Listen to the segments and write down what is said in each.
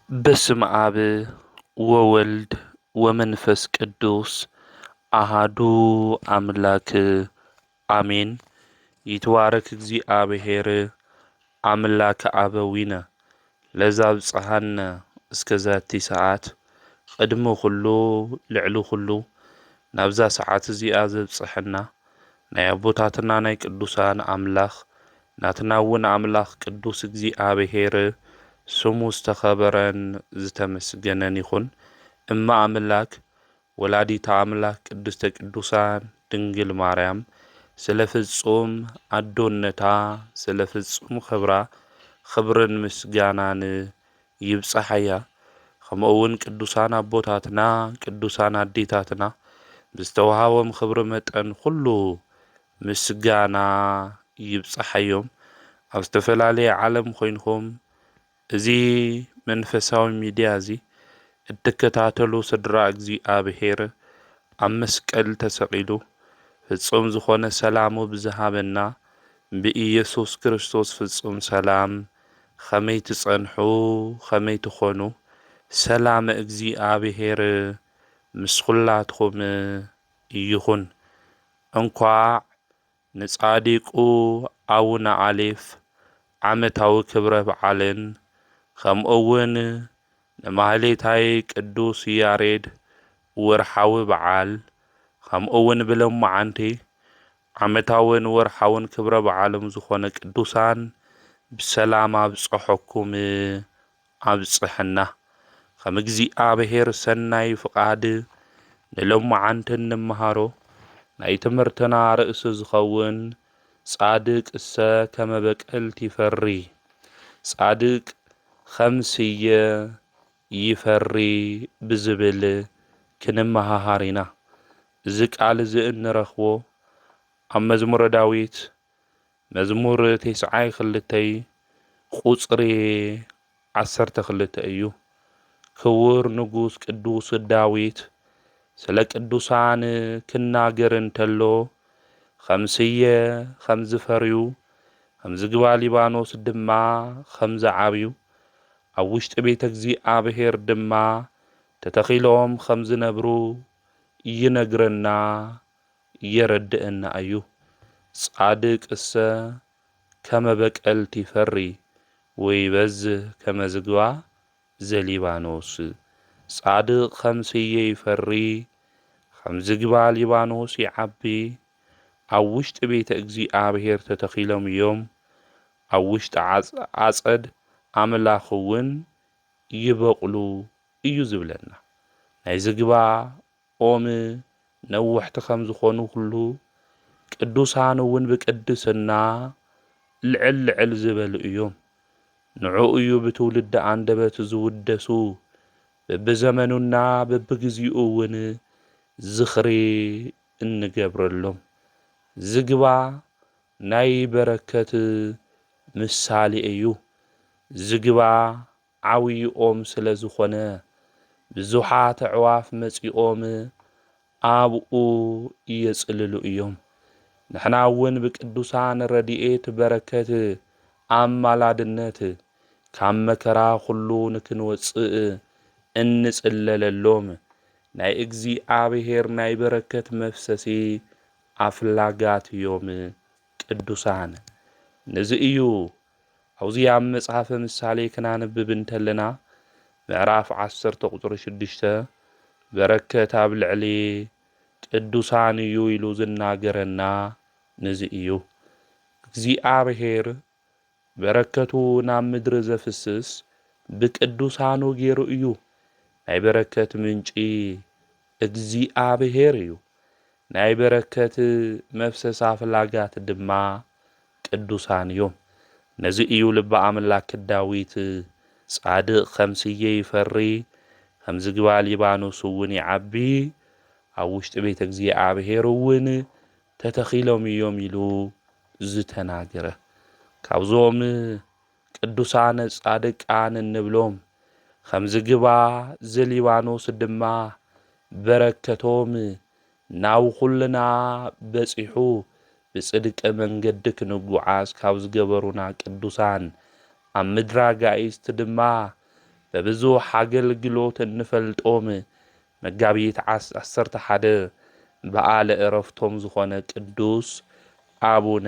በስመ አብ ወወልድ ወመንፈስ ቅዱስ አሃዱ አምላክ አሜን። ይትባረክ እግዚኣብሔር አምላክ አበዊነ ለዛብጽሐነ እስከ ዛቲ ሰዓት፣ ቅድሚ ኩሉ ልዕሊ ኩሉ ናብዛ ሰዓት እዚኣ ዘብጽሐና ናይ ኣቦታትና ናይ ቅዱሳን ኣምላኽ፣ ናትና እውን ኣምላኽ ቅዱስ እግዚኣብሔር ስሙ ዝተኸበረን ዝተመስገነን ይኹን። እመ ኣምላክ ወላዲተ ኣምላክ ቅድስተ ቅዱሳን ድንግል ማርያም ስለ ፍጹም ኣዶነታ፣ ስለ ፍጹም ክብራ፣ ክብርን ምስጋናን ይብጻሓያ። ከምኡ እውን ቅዱሳን ኣቦታትና፣ ቅዱሳን ኣዴታትና ብዝተዋሃቦም ክብሪ መጠን ኩሉ ምስጋና ይብጻሓዮም። ኣብ ዝተፈላለየ ዓለም ኮይንኩም እዚ መንፈሳዊ ሚድያ እዚ እትከታተሉ ስድራ እግዚኣብሔር፣ ኣብ መስቀል ተሰቒሉ ፍጹም ዝኾነ ሰላሙ ብዝሃበና ብኢየሱስ ክርስቶስ ፍጹም ሰላም ከመይ ትጸንሑ፣ ከመይ ትኾኑ? ሰላም እግዚኣብሔር ምስ ኩላትኩም ይኹን። እንኳዕ ንጻድቁ ኣቡነ ኣሌፍ ዓመታዊ ክብረ በዓልን ከምኡ እውን ንማህሌታይ ቅዱስ ያሬድ ወርሓዊ በዓል፣ ከምኡ እውን ብሎማዓንቲ ዓመታውን ወርሓውን ክብረ በዓሎም ዝኾነ ቅዱሳን ብሰላም ኣብጽሐኩም ኣብጽሐና። ከም እግዚኣብሔር ሰናይ ፍቓድ ንሎማዓንቲ እንመሃሮ ናይ ትምህርትና ርእሲ ዝኸውን ጻድቅሰ ከመ በቀልት ይፈሪ፣ ጻድቅ ከም ስየ ይፈሪ ብዝብል ክንመሃሃር ኢና። እዚ ቃል እዚ እንረኽቦ ኣብ መዝሙረ ዳዊት መዝሙር ተስዓይ ክልተይ ቁጽሪ ዓሰርተ ክልተ እዩ። ክቡር ንጉስ ቅዱስ ዳዊት ስለ ቅዱሳን ክናገር እንተሎ፣ ከም ስየ ከም ዝፈርዩ፣ ከም ዝግባ ሊባኖስ ድማ ከም ዝዓብዩ፣ ኣብ ውሽጢ ቤተ እግዚኣብሔር ድማ ተተኺሎም ከም ዝነብሩ ይነግረና፣ የረድእና እዩ። ጻድቅሰ ከመ በቀልት ይፈሪ ወይበዝህ ከመ ዝግባ ዘሊባኖስ። ጻድቅ ከም ስየ ይፈሪ፣ ከም ዝግባ ሊባኖስ ይዓቢ። ኣብ ውሽጢ ቤተ እግዚኣብሔር ተተኺሎም እዮም። ኣብ ውሽጢ ዓጽ-፣ ዓጸድ ኣምላኽ እውን ይበቁሉ እዩ ዝብለና። ናይ ዝግባ ኦም ነውሕቲ ከም ዝኾኑ ኩሉ፣ ቅዱሳን እውን ብቅድስና ልዕል ልዕል ዝበሉ እዮም። ንዕኡ እዩ ብትውልዲ ኣንደበት ዝውደሱ፣ በብዘመኑና በብግዚኡ እውን ዝኽሪ እንገብረሎም። ዝግባ ናይ በረከት ምሳሌ እዩ። ዝግባ ዓብዪ ኦም ስለ ዝኾነ፣ ብዙሓት ኣዕዋፍ መጺኦም ኣብኡ የጽልሉ እዮም። ንሕና እውን ብቅዱሳን ረድኤት፣ በረከት፣ ኣማላድነት ካብ መከራ ኩሉ ንክንወጽእ እንጽለለሎም ናይ እግዚኣብሔር ናይ በረከት መፍሰሲ ኣፍላጋት እዮም ቅዱሳን። ነዚ እዩ ኣብዚ ኣብ መጽሓፈ ምሳሌ ክናንብብ እንተለና፣ ምዕራፍ ዓሰርተ ቁጽሪ ሽዱሽተ፣ በረከት ኣብ ልዕሊ ቅዱሳን እዩ ኢሉ ዝናገረና ነዚ እዩ። እግዚኣብሔር በረከቱ ናብ ምድሪ ዘፍስስ ብቅዱሳኑ ገይሩ እዩ። ናይ በረከት ምንጪ እግዚኣብሔር እዩ። ናይ በረከት መፍሰስ ኣፍላጋት ድማ ቅዱሳን እዮም። ነዚ እዩ ልበ ኣምላክ ዳዊት፣ "ጻድቕ ከም ስየ ይፈሪ፣ ከም ዝግባ ሊባኖስ እውን ይዓቢ፣ ኣብ ውሽጢ ቤት እግዚኣብሔር እውን ተተኺሎም እዮም" ኢሉ ዝተናገረ። ካብዞም ቅዱሳን ጻድቃን እንብሎም፣ ከም ዝግባ ዘሊባኖስ ድማ በረከቶም ናብ ኩልና በጺሑ፣ ብጽድቂ መንገዲ ክንጉዓዝ ካብ ዝገበሩና ቅዱሳን፣ ኣብ ምድሪ ኣጋይስት ድማ በብዙሕ ኣገልግሎት እንፈልጦም መጋቢት ዓስ-፣ ዓሰርተ ሓደ በዓለ ዕረፍቶም ዝኾነ ቅዱስ ኣቡነ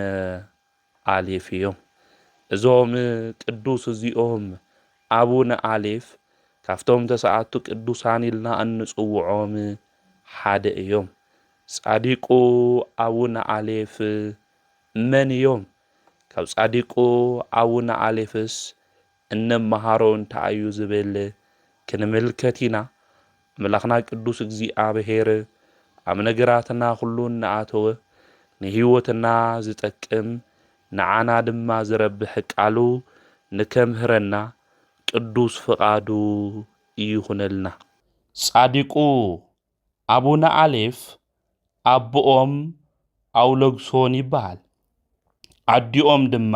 ኣሌፍ እዮም። እዞም ቅዱስ እዚኦም ኣቡነ ኣሌፍ ካብቶም ተስዓቱ ቅዱሳን ኢልና እንጽውዖም ሓደ እዮም። ጻዲቁ ኣቡነ ኣሌፍ መን እዮም? ካብ ጻዲቁ ኣቡነ ኣሌፍስ እንመሃሮ እንታይ እዩ ዝብል ክንምልከት ኢና። ኣምላኽና ቅዱስ እግዚኣብሔር ኣብ ነገራትና ኩሉ እናኣተወ ንህይወትና ዝጠቅም ንዓና ድማ ዝረብሕ ቃሉ ንከምህረና ቅዱስ ፍቓዱ ይኹነልና። ጻዲቁ ኣቡነ ኣሌፍ ኣቦኦም ኣውሎግሶን ይበሃል። ኣዲኦም ድማ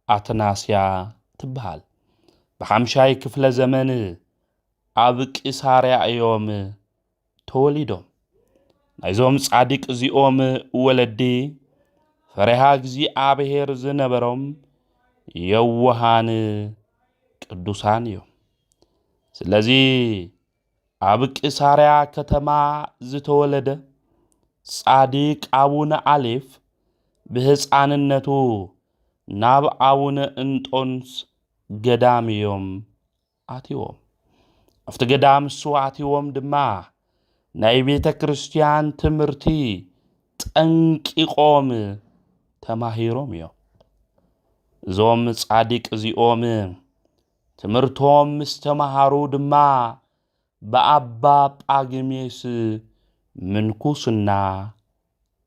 ኣትናስያ ትበሃል። ብሓምሻይ ክፍለ ዘመን ኣብ ቂሳርያ እዮም ተወሊዶም። ናይዞም ጻዲቅ እዚኦም ወለዲ ፈሪሃ እግዚኣብሔር ዝነበሮም የዋሃን ቅዱሳን እዮም። ስለዚ ኣብ ቂሳርያ ከተማ ዝተወለደ ጻዲቅ ኣቡነ ኣሌፍ ብህፃንነቱ ናብ ኣቡነ እንጦንስ ገዳም እዮም ኣትዎም። ኣብቲ ገዳም እሱ ኣትዎም ድማ ናይ ቤተ ክርስቲያን ትምህርቲ ጠንቂቖም ተማሂሮም እዮም። እዞም ጻዲቅ እዚኦም ትምህርቶም ምስ ተማሃሩ ድማ ብኣባ ጳግሜስ ምንኩስና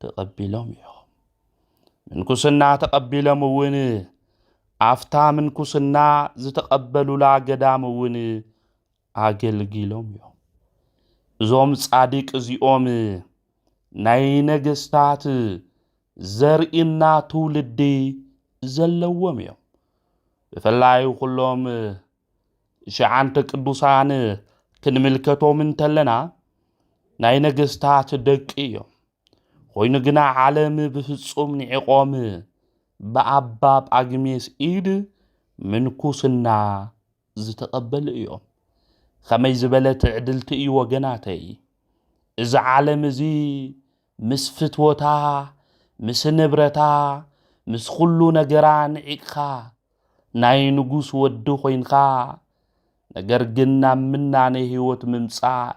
ተቐቢሎም እዮም። ምንኩስና ተቐቢሎም እውን ኣብታ ምንኩስና ዝተቐበሉላ ገዳም እውን ኣገልጊሎም እዮም። እዞም ጻዲቅ እዚኦም ናይ ነገስታት ዘርእና ትውልዲ ዘለዎም እዮም። ብፍላይ ኩሎም ትሽዓተ ቅዱሳን ክንምልከቶም እንተለና ናይ ነገስታት ደቂ እዮም። ኮይኑ ግና ዓለም ብፍጹም ንዒቖም ብኣባ ጳግሜስ ኢድ ምንኩስና ዝተቐበሉ እዮም። ከመይ ዝበለ ትዕድልቲ እዩ ወገናተይ! እዚ ዓለም እዚ ምስ ፍትወታ፣ ምስ ንብረታ፣ ምስ ኩሉ ነገራ ንዒቕኻ ናይ ንጉስ ወዲ ኮይንካ፣ ነገር ግን ናብ ምናኔ ህይወት ምምጻእ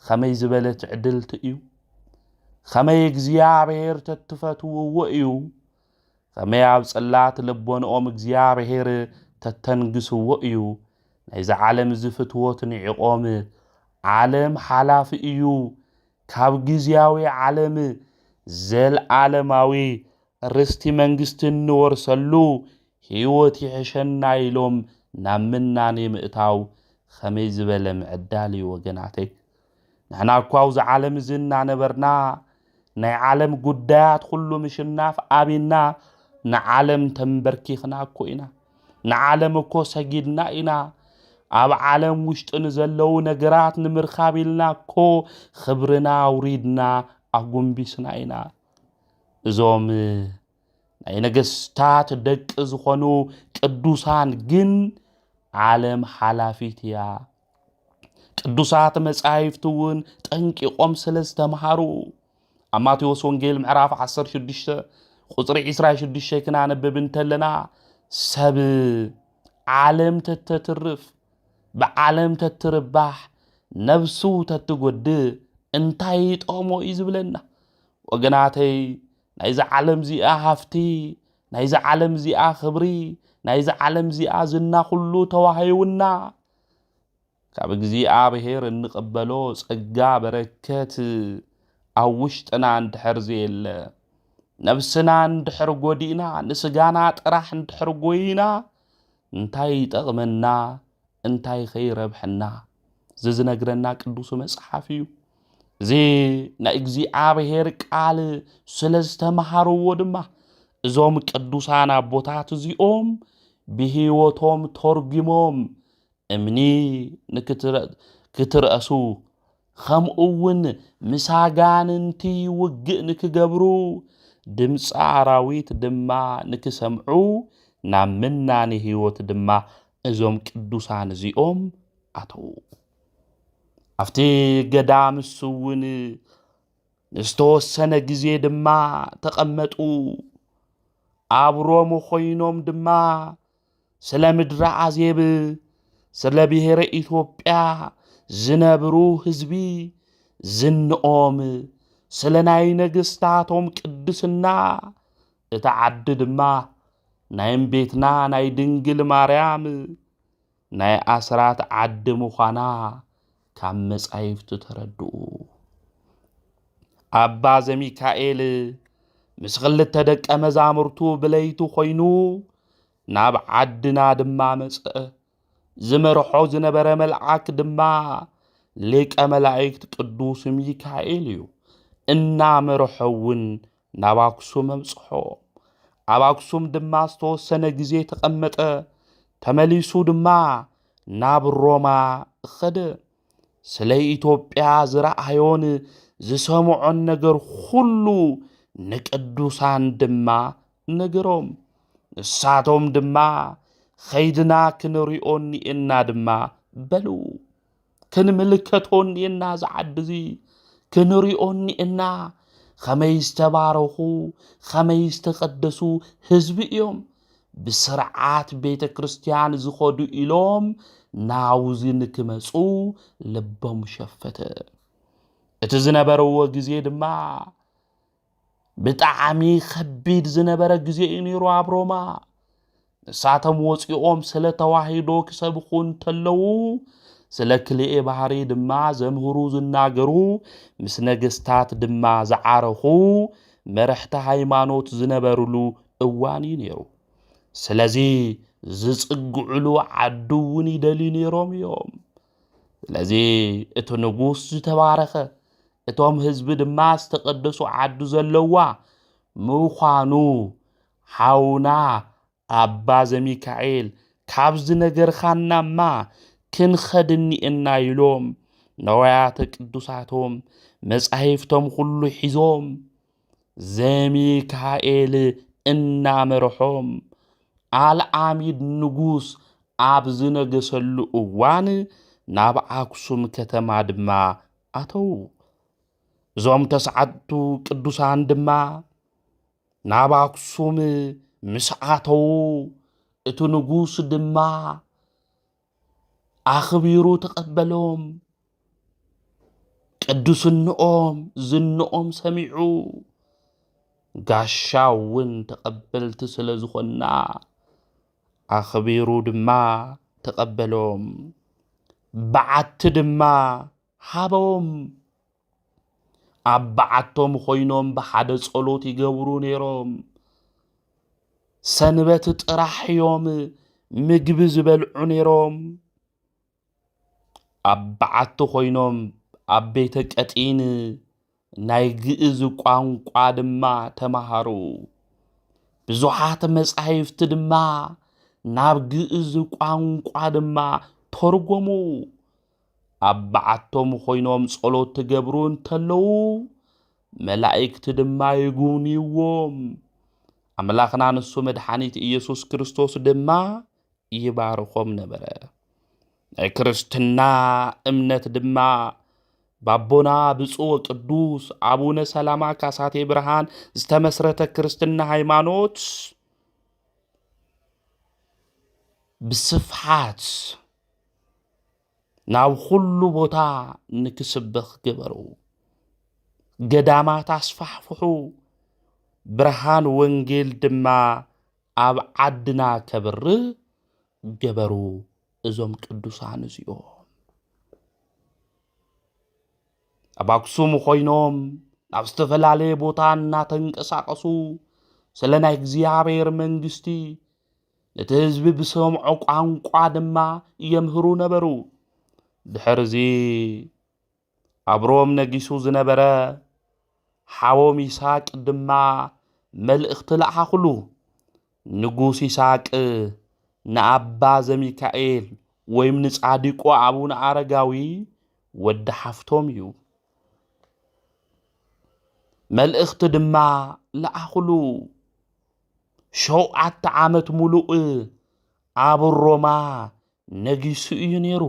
ከመይ ዝበለ ትዕድልቲ እዩ! ከመይ እግዚኣብሔር ተትፈትውዎ እዩ! ከመይ ኣብ ጽላት ልቦንኦም እግዚኣብሔር ተተንግስዎ እዩ! ናይዚ ዓለም እዚ ፍትወት ንዒቖም፣ ዓለም ሓላፊ እዩ፣ ካብ ግዝያዊ ዓለም ዘልዓለማዊ ርስቲ መንግስቲ እንወርሰሉ ህይወት ይሕሸና ኢሎም ናብ ምናኔ ምእታው ከመይ ዝበለ ምዕዳል እዩ ወገናተይ። ንሕና እኳ ኣብዚ ዓለም እዚ እናነበርና ናይ ዓለም ጉዳያት ኩሉ ምሽናፍ ኣቢና ንዓለም ተንበርኪኽና እኮ ኢና። ንዓለም እኮ ሰጊድና ኢና። ኣብ ዓለም ውሽጢ ንዘለዉ ነገራት ንምርካብ ኢልና እኮ ክብርና ኣውሪድና ኣጉንቢስና ኢና። እዞም ናይ ነገስታት ደቂ ዝኾኑ ቅዱሳን ግን ዓለም ሓላፊት እያ። ቅዱሳት መጻሕፍቲ እውን ጠንቂቖም ስለ ዝተምሃሩ፣ ኣብ ማቴዎስ ወንጌል ምዕራፍ ዓሰርተ ሽዱሽተ ቁጽሪ ዕስራ ሽዱሽተ ክናነብብ እንተለና፣ ሰብ ዓለም ተተትርፍ፣ ብዓለም ተትርባሕ፣ ነብሱ ተትጎድእ እንታይ ይጠቕሞ እዩ ዝብለና። ወገናተይ፣ ናይዛ ዓለም እዚኣ ሃፍቲ፣ ናይዛ ዓለም እዚኣ ክብሪ፣ ናይዛ ዓለም እዚኣ ዝና ኩሉ ተዋሂቡና። ካብ እግዚኣብሔር እንቕበሎ ጸጋ በረከት ኣብ ውሽጥና እንድሕር ዘየለ፣ ነብስና እንድሕር ጎዲእና፣ ንስጋና ጥራሕ እንድሕር ጎይና፣ እንታይ ይጠቕመና? እንታይ ከይረብሐና? እዚ ዝነግረና ቅዱስ መጽሓፍ እዩ። እዚ ናይ እግዚኣብሔር ቃል ስለ ዝተምሃርዎ ድማ፣ እዞም ቅዱሳን ኣቦታት እዚኦም ብህይወቶም ተርጒሞም፣ እምኒ ንክትረ-፣ ክትርአሱ፣ ከምኡ እውን ምስ ኣጋንንቲ ውግእ ንክገብሩ፣ ድምፂ ኣራዊት ድማ ንክሰምዑ፣ ናብ ምናኔ ህይወት ድማ እዞም ቅዱሳን እዚኦም ኣተዉ። ኣብቲ ገዳም እሱ እውን ንዝተወሰነ ግዜ ድማ ተቐመጡ። ኣብ ሮም ኮይኖም ድማ ስለ ምድሪ ኣዜብ፣ ስለ ብሔረ ኢትዮጵያ ዝነብሩ ህዝቢ ዝንኦም፣ ስለ ናይ ነገስታቶም ቅድስና፣ እታ ዓዲ ድማ ናይ እምቤትና ናይ ድንግል ማርያም ናይ ኣስራት ዓዲ ምዃና ካብ መጻሕፍቲ ተረድኡ። ኣባ ዘሚካኤል ምስ ክልተ ደቀ መዛሙርቱ ብለይቲ ኮይኑ ናብ ዓድና ድማ መጸ። ዝመርሖ ዝነበረ መልኣክ ድማ ሊቀ መላእክት ቅዱስ ሚካኤል እዩ። እናመርሖ እውን ናብ ኣክሱም ኣብጽሖ። ኣብ ኣክሱም ድማ ዝተወሰነ ግዜ ተቐመጠ። ተመሊሱ ድማ ናብ ሮማ ኸደ። ስለ ኢትዮጵያ ዝረኣዮን ዝሰምዖን ነገር ኩሉ ንቅዱሳን ድማ ነገሮም። ንሳቶም ድማ ኸይድና ክንሪኦ እኒኤና ድማ በሉ። ክንምልከቶ እኒኤና፣ እዚ ዓዲ እዚ ክንሪኦ እኒኤና። ኸመይ ዝተባረኹ፣ ኸመይ ዝተቐደሱ ህዝቢ እዮም። ብስርዓት ቤተ ክርስቲያን ዝኸዱ ኢሎም ናውዚ ንክመጹ ልቦም ሸፈተ። እቲ ዝነበርዎ ግዜ ድማ ብጣዕሚ ከቢድ ዝነበረ ግዜ እዩ ነይሩ ኣብ ሮማ። ንሳቶም ወፂኦም ስለ ተዋሂዶ ክሰብኹ እንተለዉ፣ ስለ ክልኤ ባህሪ ድማ ዘምህሩ ዝናገሩ፣ ምስ ነገስታት ድማ ዝዓረኹ መረሕቲ ሃይማኖት ዝነበሩሉ እዋን እዩ ነይሩ። ስለዚ ዝጽግዕሉ ዓዲ እውን ይደልዩ ነይሮም እዮም። ስለዚ እቲ ንጉስ ዝተባረኸ፣ እቶም ህዝቢ ድማ ዝተቐደሱ ዓዲ ዘለዋ ምዃኑ ሓውና ኣባ ዘሚካኤል ካብ ዝነገርኻናማ ክንኸድ እኒኤና ኢሎም ነዋያተ ቅዱሳቶም መጻሕፍቶም ኩሉ ሒዞም ዘሚካኤል እናመርሖም ኣልዓሚድ ንጉስ ኣብ ዝነገሰሉ እዋን ናብ ኣክሱም ከተማ ድማ ኣተዉ። እዞም ተስዓቱ ቅዱሳን ድማ ናብ ኣክሱም ምስ ኣተዉ እቲ ንጉስ ድማ ኣኽቢሩ ተቐበሎም። ቅዱስንኦም ዝንኦም ሰሚዑ፣ ጋሻ እውን ተቐበልቲ ስለ ዝኾንና ኣኽቢሩ ድማ ተቐበሎም። በዓቲ ድማ ሃቦም። ኣብ በዓቶም ኮይኖም ብሓደ ጸሎት ይገብሩ ነይሮም። ሰንበት ጥራሕ እዮም ምግቢ ዝበልዑ ነይሮም። ኣብ በዓቲ ኮይኖም ኣብ ቤተ ቀጢን ናይ ግእዝ ቋንቋ ድማ ተማሃሩ። ብዙሓት መጻሕፍቲ ድማ ናብ ግእዝ ቋንቋ ድማ ተርጎሙ። ኣብ በዓቶም ኮይኖም ጸሎት ትገብሩ እንተለዉ፣ መላእክቲ ድማ ይጉብንይዎም። ኣምላኽና ንሱ መድሓኒት ኢየሱስ ክርስቶስ ድማ ይባርኾም ነበረ። ናይ ክርስትና እምነት ድማ ባቦና ብፁዕ ወቅዱስ ኣቡነ ሰላማ ካሳቴ ብርሃን ዝተመስረተ ክርስትና ሃይማኖት ብስፍሓት ናብ ኩሉ ቦታ ንክስበኽ ግበሩ። ገዳማት ኣስፋሕፍሑ፣ ብርሃን ወንጌል ድማ ኣብ ዓድና ከብርህ ገበሩ። እዞም ቅዱሳን እዚኦም ኣብ ኣክሱም ኮይኖም ናብ ዝተፈላለየ ቦታ እናተንቀሳቐሱ ስለ ናይ እግዚኣብሔር መንግስቲ ነቲ ህዝቢ ብሰምዖ ቋንቋ ድማ የምህሩ ነበሩ። ድሕርዚ ኣብ ሮም ነጊሱ ዝነበረ ሓዎም ይስሐቅ ድማ መልእኽቲ ለኣኹሉ። ንጉስ ይስሐቅ ንኣባ ዘሚካኤል ወይም ንጻድቁ ኣቡነ ኣረጋዊ ወዲ ሓፍቶም እዩ። መልእኽቲ ድማ ለኣኹሉ። ሸውዓተ ዓመት ሙሉእ ኣብ ሮማ ነጊሱ እዩ ነይሩ።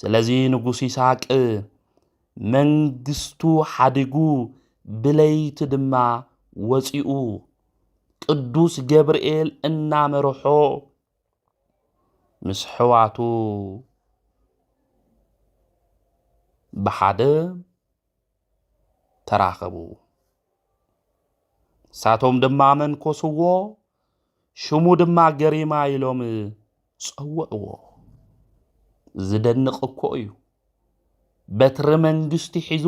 ስለዚ ንጉስ ይስሐቅ መንግስቱ ሓዲጉ ብለይቲ ድማ ወፂኡ ቅዱስ ገብርኤል እናመርሖ ምስ ሕዋቱ ብሓደ ተራኸቡ። ንሳቶም ድማ መንኮስዎ፣ ሽሙ ድማ ገሪማ ኢሎም ጸውዕዎ። ዝደንቕ እኮ እዩ። በትሪ መንግስቲ ሒዙ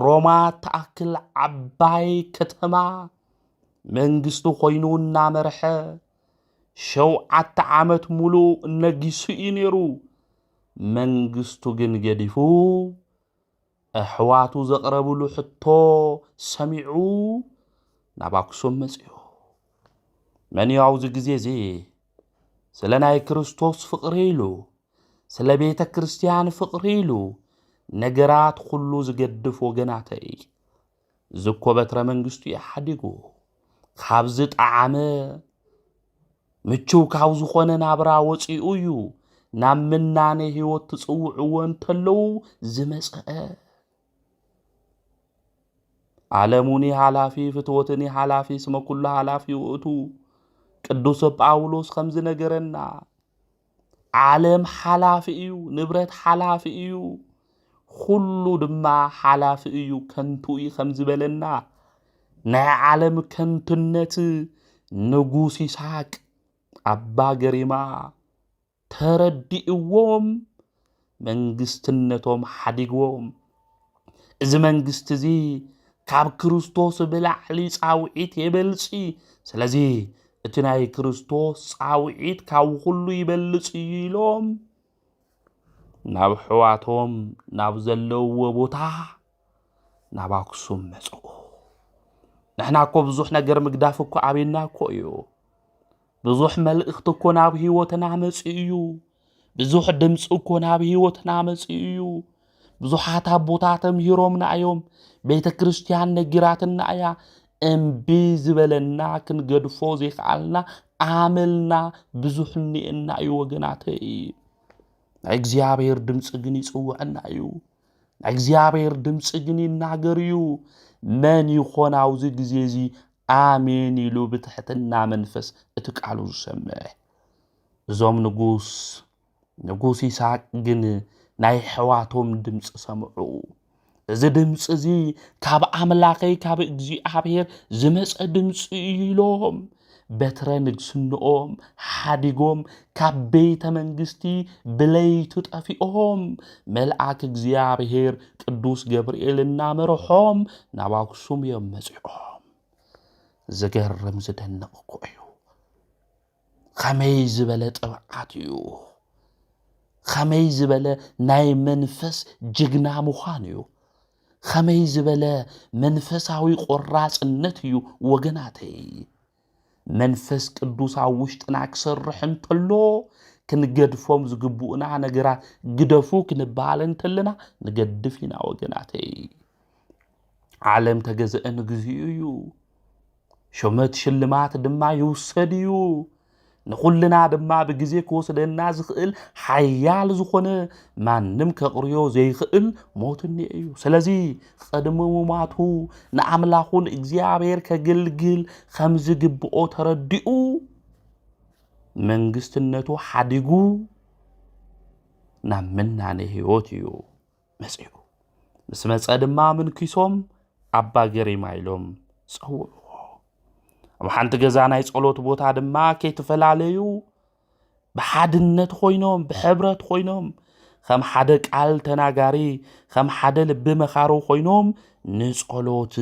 ሮማ ትኣክል ዓባይ ከተማ መንግስቱ ኮይኑ እናመርሐ ሸውዓተ ዓመት ሙሉእ ነጊሱ እዩ ነይሩ። መንግስቱ ግን ገዲፉ ኣሕዋቱ ዘቕረብሉ ሕቶ ሰሚዑ ናብ ኣክሱም መጺኡ። መን እዩ ኣብዚ ግዜ እዚ ስለ ናይ ክርስቶስ ፍቕሪ ኢሉ፣ ስለ ቤተ ክርስቲያን ፍቕሪ ኢሉ ነገራት ኩሉ ዝገድፍ ወገናተይ? እዚ እኮ በትረ መንግስቱ እዩ ሓዲጉ። ካብ ዝጠዓመ ምችው ካብ ዝኾነ ናብራ ወፂኡ እዩ ናብ ምናኔ ህይወት ትፅውዕዎ እንተለዉ ዝመፀአ። ዓለሙኒ ሓላፊ ፍትወትኒ ሓላፊ እስመ ኩሉ ሓላፊ ውእቱ። ቅዱስ ጳውሎስ ከም ዝነገረና ዓለም ሓላፊ እዩ፣ ንብረት ሓላፊ እዩ፣ ኩሉ ድማ ሓላፊ እዩ፣ ከንቱ እዩ ከም ዝበለና ናይ ዓለም ከንቱነት ንጉስ ይስሐቅ ኣባ ገሪማ ተረዲእዎም መንግስትነቶም ሓዲግዎም። እዚ መንግስቲ እዚ ካብ ክርስቶስ ብላዕሊ ጻውዒት የበልጽ። ስለዚ እቲ ናይ ክርስቶስ ጻውዒት ካብ ኩሉ ይበልጽ እዩ ኢሎም ናብ ሕዋቶም ናብ ዘለውዎ ቦታ ናብ ኣክሱም መጽኡ። ንሕና እኮ ብዙሕ ነገር ምግዳፍ እኮ ኣበይና እኮ እዩ። ብዙሕ መልእኽቲ እኮ ናብ ህይወትና መጺኡ እዩ። ብዙሕ ድምፂ እኮ ናብ ህይወትና መጺኡ እዩ። ብዙሓት ኣቦታት ተምሂሮምና እዮም። ቤተ ክርስቲያን ነጊራትና እያ። እምቢ ዝበለና ክንገድፎ ዘይከኣልና ኣመልና ብዙሕ እኒኤና እዩ ወገናተይ። ናይ እግዚኣብሔር ድምፂ ግን ይጽውዐና እዩ። ናይ እግዚኣብሔር ድምፂ ግን ይናገር እዩ። መን ይኾን ኣብዚ ግዜ እዚ ኣሜን ኢሉ ብትሕትና መንፈስ እቲ ቃሉ ዝሰምዕ? እዞም ንጉስ ንጉስ ይስሐቅ ግን ናይ ኣሕዋቶም ድምፂ ሰምዑ። እዚ ድምፂ እዚ ካብ ኣምላኸይ ካብ እግዚኣብሔር ዝመፀ ድምፂ እዩ ኢሎም በትረ ንግስንኦም ሓዲጎም ካብ ቤተ መንግስቲ ብለይቲ ጠፊኦም መልኣክ እግዚኣብሔር ቅዱስ ገብርኤል እናመርሖም ናብ ኣክሱም እዮም መፂኦም። ዝገርም ዝደንቕ እኮ እዩ። ከመይ ዝበለ ጥብዓት እዩ! ከመይ ዝበለ ናይ መንፈስ ጅግና ምዃን እዩ! ከመይ ዝበለ መንፈሳዊ ቆራጽነት እዩ ወገናተይ! መንፈስ ቅዱስ ኣብ ውሽጥና ክሰርሕ እንተሎ ክንገድፎም ዝግብኡና ነገራት ግደፉ ክንበሃል እንተለና ንገድፍ ኢና ወገናተይ። ዓለም ተገዝአ ንግዚኡ እዩ። ሹመት ሽልማት ድማ ይውሰድ እዩ። ንኹልና ድማ ብግዜ ክወስደና ዝኽእል ሓያል ዝኾነ ማንም ከቕርዮ ዘይኽእል ሞት እኒአ እዩ። ስለዚ ቅድሚ ሙማቱ ንኣምላኹ ንእግዚኣብሔር ከገልግል ከም ዝግብኦ ተረዲኡ መንግስትነቱ ሓዲጉ ናብ ምናኔ ህይወት እዩ መጺኡ። ምስ መጸ ድማ ምንኪሶም ኣባ ገሪማ ኢሎም ጸውዕዎ። ኣብ ሓንቲ ገዛ ናይ ጸሎት ቦታ ድማ ከይተፈላለዩ ብሓድነት ኮይኖም ብሕብረት ኮይኖም ከም ሓደ ቃል ተናጋሪ ከም ሓደ ልቢ መኻሪ ኮይኖም ንጸሎት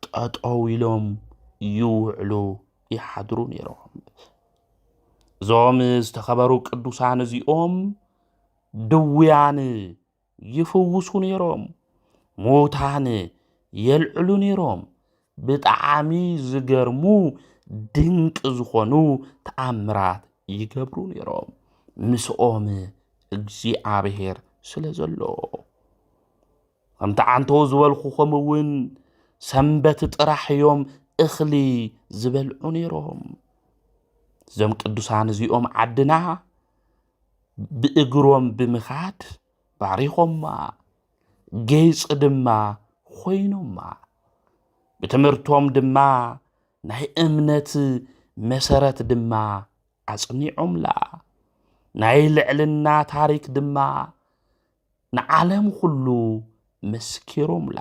ጠጠው ኢሎም ይውዕሉ ይሓድሩ ነይሮም። እዞም ዝተኸበሩ ቅዱሳን እዚኦም ድውያን ይፍውሱ ነይሮም፣ ሙታን የልዕሉ ነይሮም፣ ብጣዕሚ ዝገርሙ ድንቂ ዝኾኑ ተኣምራት ይገብሩ ነይሮም። ምስኦም እግዚኣብሔር ስለ ዘሎ። ከምቲ ዓንቶ ዝበልኹኹም እውን ሰንበት ጥራሕ እዮም እኽሊ ዝበልዑ ነይሮም። እዞም ቅዱሳን እዚኦም ዓድና ብእግሮም ብምኻድ ባሪኾማ፣ ገይጽ ድማ ኮይኖማ። ብትምህርቶም ድማ ናይ እምነት መሰረት ድማ ኣጽኒዖምላ። ናይ ልዕልና ታሪክ ድማ ንዓለም ኩሉ መስኪሮምላ።